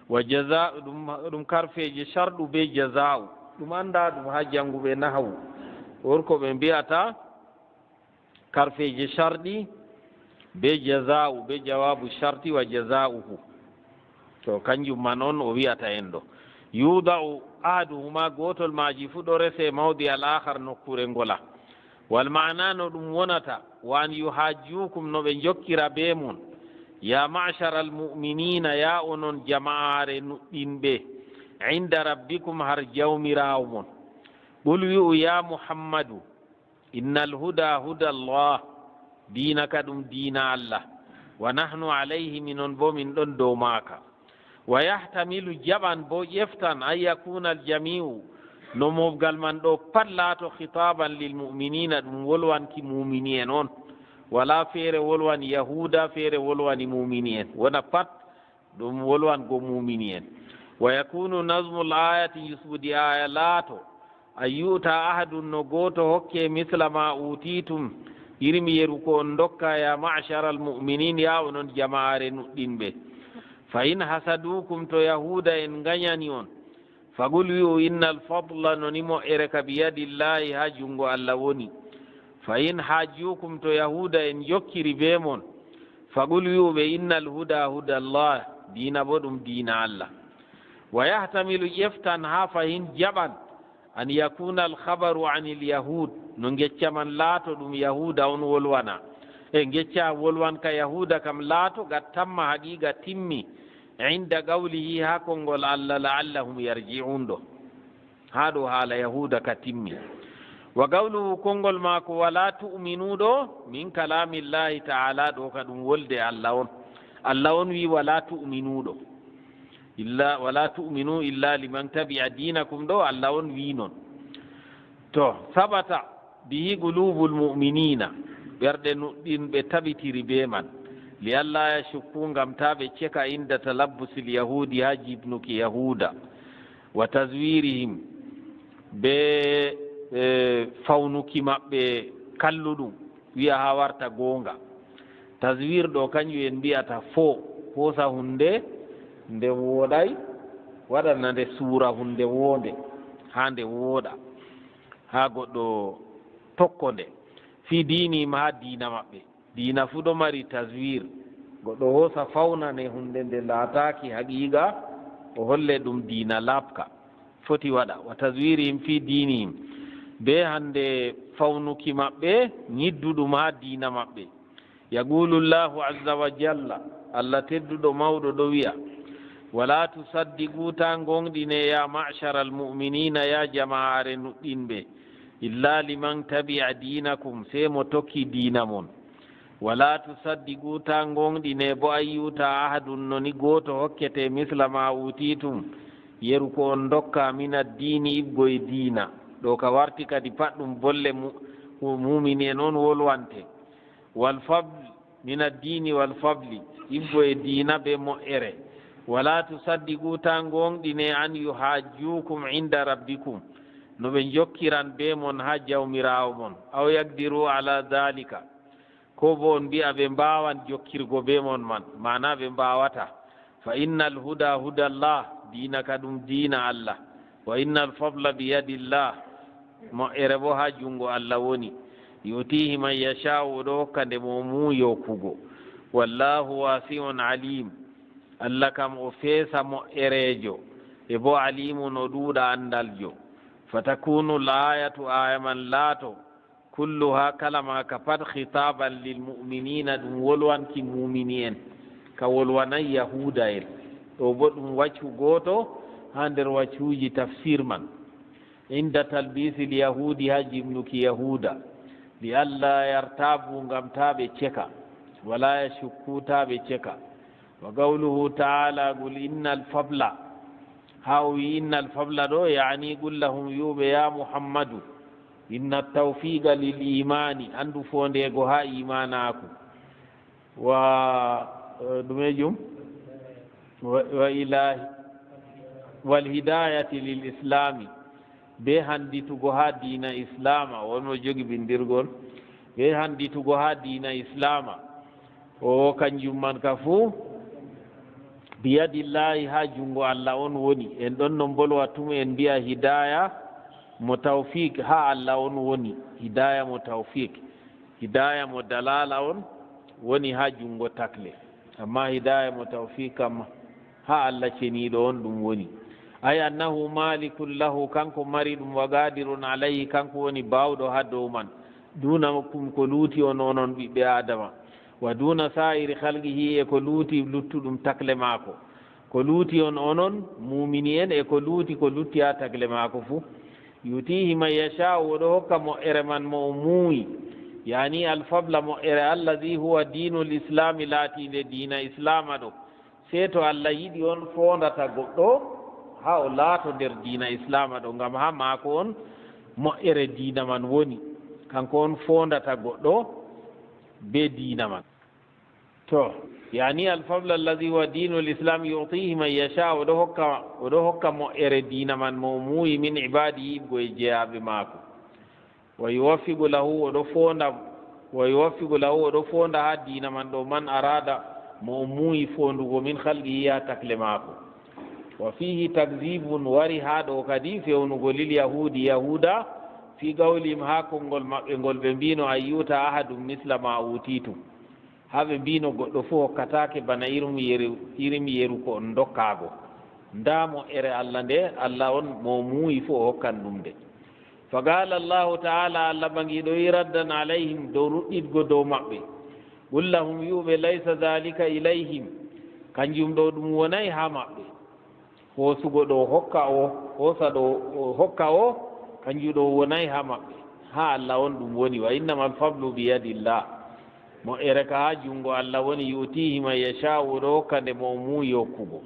"Wa jaza", ɗum, ɗum karfeeje sharɗu bee jaza'u, ɗum anndaa ɗum haa jannguɓe nahawu, worko ɓe mbi'ata karfeeje sharɗi bee jaza'u, bee jawaabu sharti wa jaza'uhu. To kanjum man on o wi'ata en ɗo. "Yuda'u ahaduhuma", gootol maaji fuu ɗo rese, "mawdi al-akhar", nokkuure ngola. "Wal ma'ana", no ɗum wonata, "wa an yuhajjukum", no ɓe njokkira bee mon, "ya ma'shar al-mu'minina", ya onon jama'aare nuɗɗinɓe, "inda rabbikum", har Jawmiraawo mon. "Qul", wi'u, "ya Muhammadu, innal huda huda Allah", diina ka ɗum diina Allah, "wa nahnu alayhi", minon boo min ɗon dow maaka. "Wa yahtamilu", jaɓan boo, ƴeftan, "an yakuna al-jami'u", no mofgal man ɗo pat laato, "khitaban lil mu'minina", ɗum wolwanki muumini'en on. Walaa feere wolwani Yahuuda, feere wolwani muumini en. Wona pat ɗum wolwango muumini en. Wa yakunu nazmul ayati, yusɓude aaya laato, an yu'ta ahadun, no gooto hokke, misla ma utitum, irin yeru ko on ndokka, ya ma'sharal mu'minin, ya onon jama'aare nuɗɗinɓe. Fa in hasadukum, to Yahuuda en ngañani on, faqul, wi'u, innal fadla, no ni moƴƴere ka, biyadillahi, haa junngo Allah woni. Fa in hajjukum, to Yahuuda en jokkiri bee mon, faqul, wi'u ɓe, innal huda hudallah, diina bo ɗum diina Allah. Wa yahtamilu, ƴeftan haa fahin jaɓan, an yakuna al khabaru anil yahud, no ngecca man laato ɗum Yahuuda on wolwana. E ngecca wolwan ka Yahuuda kam laato ga tamma haqiiqa timmi, inda qawlihi, haa konngol Allah, la'allahum yarji'un ɗo. Haa ɗo haala Yahuuda ka timmi. Wa qawluhu, konngol maako, wala tu'minu ɗo, min kalamillahi ta'ala, ɗo ka ɗum wolde Allah on. Allah on wi wala tu'minu ɗo. Illa, wala tu'minu illa liman tabi'a dinakum ɗo, Allah on wi non. To, sabata bihi qulubul mu'minina, ɓerɗe nuɗɗinɓe tabitiri bee man. Li alla yashukku, ngam taa ɓe ceka, inda talabbusil yahudi, haa jiɓnuki Yahuuda. Wa tazwirihim, bee, e, fawnuki maɓɓe kalluɗum, wi'a haa warta goonga. Tazwir ɗo, kanjum en mbi'ata fo, hoosa huunde nde wooɗay, waɗana nde suura huunde woonde, haa nde wooɗa, haa goɗɗo tokko nde. Fii diinihim, haa diina maɓɓe. Diina fuu ɗo mari tazwir. Goɗɗo hoosa fawnane huunde nde laataaki haqiiqa, o holle ɗum diina laaɓka. Foti waɗa. Wa tazwirihim fii diinihim. Bee hande fawnuki maɓɓe, nyidduɗum haa diina maɓɓe. Yaqulu Allahu azza wa jalla, Allah tedduɗo mawɗo ɗo wi'a, wala tusaddiqu, taa ngoonɗine, ya ma'sharal mu'minina, ya jama'aare nuɗɗinɓe, illa liman tabi'a dinakum, sey mo tokki diina mon. Wala tusaddiqu, taa ngoonɗine bo, an yu'ta ahadun, no ni gooto hokkete, misla ma utitum, yeru ko on ndokka, min addiini, iɓgo e diina. Ɗo ka warti kadi pat ɗum bolle mu-, mu-, muumini en on wolwante. Wal fadl, min addiini wal fadli, iɓgo e diina be moƴƴere. Wala tusaddiqu, taa ngoonɗine, an yuhajjukum inda rabbikum, no ɓe njokkiran be mon haa Jawmiraawo mon. Aw yaqdiru ala dhalika, koo bo on mbi'a ɓe mbaawan jokkirgo bee mon man, maana ɓe mbaawataa. Fa innal huda hudallah, diina ka ɗum diina Allah. Wa innal fadla biyadillah, moƴƴere bo haa junngo Allah woni. Yu'tihi man yasha'u, o ɗo hokka nde mo o muuyi hokkugo. Wallahu wasi'un alim, Allah kam o feesa moƴƴereejo, e bo alimun o ɗuuɗa anndaljo. Fatakunu l-ayatu, aaya man laato, kulluha, kala maaka pat, khitaban lil mu'minina, ɗum wolwanki muumini en, ka wolwanay Yahuuda en. Ɗo bo ɗum waccu gooto haa nder waccuuji tafsir man. Inda talbisil yahudi, haa jimnuki Yahuuda, li alla yartabu, ngam taa ɓe ceka, wala yashukku, taa ɓe ceka. Wa qawluhu ta'ala, qul innal fadla. Haa o wi'i innal fadla ɗo, ya'ni qul lahum, wi'u ɓe, ya Muhammadu, inna tawfiqa lil imani, anndu foondeego haa imaanaaku. Wa, eh, ɗume jum? Wa, wa ilahi, wal hidayati lil islami. Be handitugo haa diina islaama, won mo jogi bindirgol. Be handitugo haa diina islaama. O kanjum man ka fuu, biyadillahi, haa junngo Allah on woni. En ɗon non bolwa tum en mbi'a hidaya mo tawfiq haa Allah on woni. Hidaya mo tawfiq. Hidaya mo dalala on woni haa junngo takle. Amma hidaya mo tawfiq kam haa Allah ceniiɗo on ɗum woni. Ay annahu malikun lahu, kanko mari ɗum, wa qadirun alayhi, kanko woni baawɗo haa dow man. Duna kum, ko luuti on onon ɓiɓɓe Aadama. Wa duna sa'iri khalqihi, e ko luuti luttuɗum takle maako. Ko luuti on onon muumini en, e ko luuti ko lutti haa takle maako fuu. Yutihi man yasha'u, o ɗo hokka moƴƴere man mo o muuyi. Yani alfabla moƴƴere, allazi huwa dinul islami, laatiinde diina islaama ɗo. Sey to Allah yiɗi on foondata goɗɗo, haa o laato nder diina islaama ɗo, ngam haa maako on moƴƴere diina man woni. Kanko on foondata goɗɗo, be diina man. To, yani alfadl alladhi huwa dinu lislam yutihi man yasha, o ɗo hokka, o ɗo hokka mo'ere diina man mo o muuyi min ibadihi, yiɗgo e jeyaaɓe maako. Wa yuwaffiqu lahu, o ɗo foonda, wa yuwaffiqu lahu, o ɗo foonda haa diina man ɗo man arada, mo o muuyi foondugo min khalqihi, haa takle maako. Wa fihi takzibun, wari haa ɗo kadi fewnugo lil yahudi, yahuda, fi qawlihim, haa konngol maɓɓe ngol ɓe mbino an yuta ahadun misla ma utitum. Haa ɓe mbino goɗɗo fuu hokkataake bana irum yeru, irum yeru ko on ndokkaago. Ndaa mo'ere Allah nde, Allah on mo muuyi fuu o hokkan ɗum nde. Fa qala Allahu ta'ala, Allah Ɓaŋgiiɗo wi raddan alayhim, dow ruɗɗitgo dow maɓɓe. Qul lahum, wi'u ɓe, laysa dhalika ilayhim, kanjum ɗo ɗum wonaay haa maɓɓe. Hoosugo ɗo hokka o, hoosa ɗo o hokka o, kanjum ɗo wonaay haa maɓɓe. Haa Allah on ɗum woni, wa innamal fadlu biyadillah. Mo'ere ka haa juŋngo Allah woni, yu'tihi man yasha'u, o ɗo hokka nde mo o muuyi hokkugo.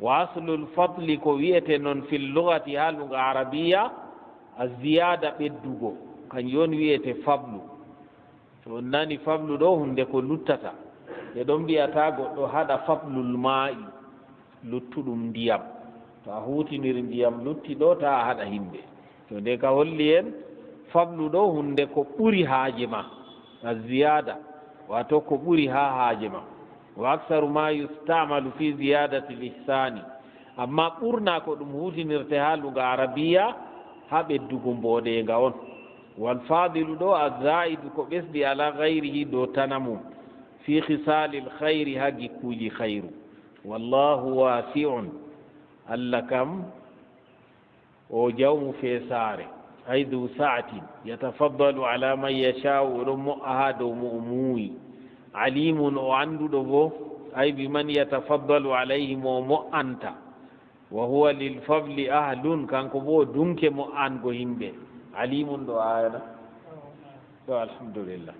Wa aslul fadli, ko wi'ete non fil lugati, haa luga arabiya, az-ziyada, ɓeddugo, kanjum on wi'ete fadlu. To on nani fadlu ɗo, huunde ko luttata. Ɓe ɗon mbi'a taa goɗɗo haɗa fadlul maa'i, luttuɗum ndiyam. To a huutiniri ndiyam lutti ɗo, taa a haɗa himɓe. To nde ka holli en, fadlu ɗo huunde ko ɓuri haaje ma, az-ziyada, waato ko ɓuri haa haaje ma. Wa aksaru ma yusta'malu fi ziyadati l-ihsani. Amma ɓurna ko ɗum huutinirte haa luga arabiya haa ɓeddugo mbooɗeeŋga on. Wal fadilu ɗo, az-zaidu, ko ɓesdi ala gayrihi, dow tana mum, fi khisalil khayri, haa gikkuuji khayru. Wallahu wasi'un, Allah kam o jawmu feesaare, ay du sa'atin, yatafaddalu ala man yasha'u, o ɗon mo'a haa dow mo o muuyi. Alimun, o annduɗo boo, ay bi man yatafaddalu alayhi, mo o mo'anta. Wa huwa lil fadli ahlun, kanko boo o dunke mo'ango himɓe. Alimun ɗo aaya na? To, alhamdulillah.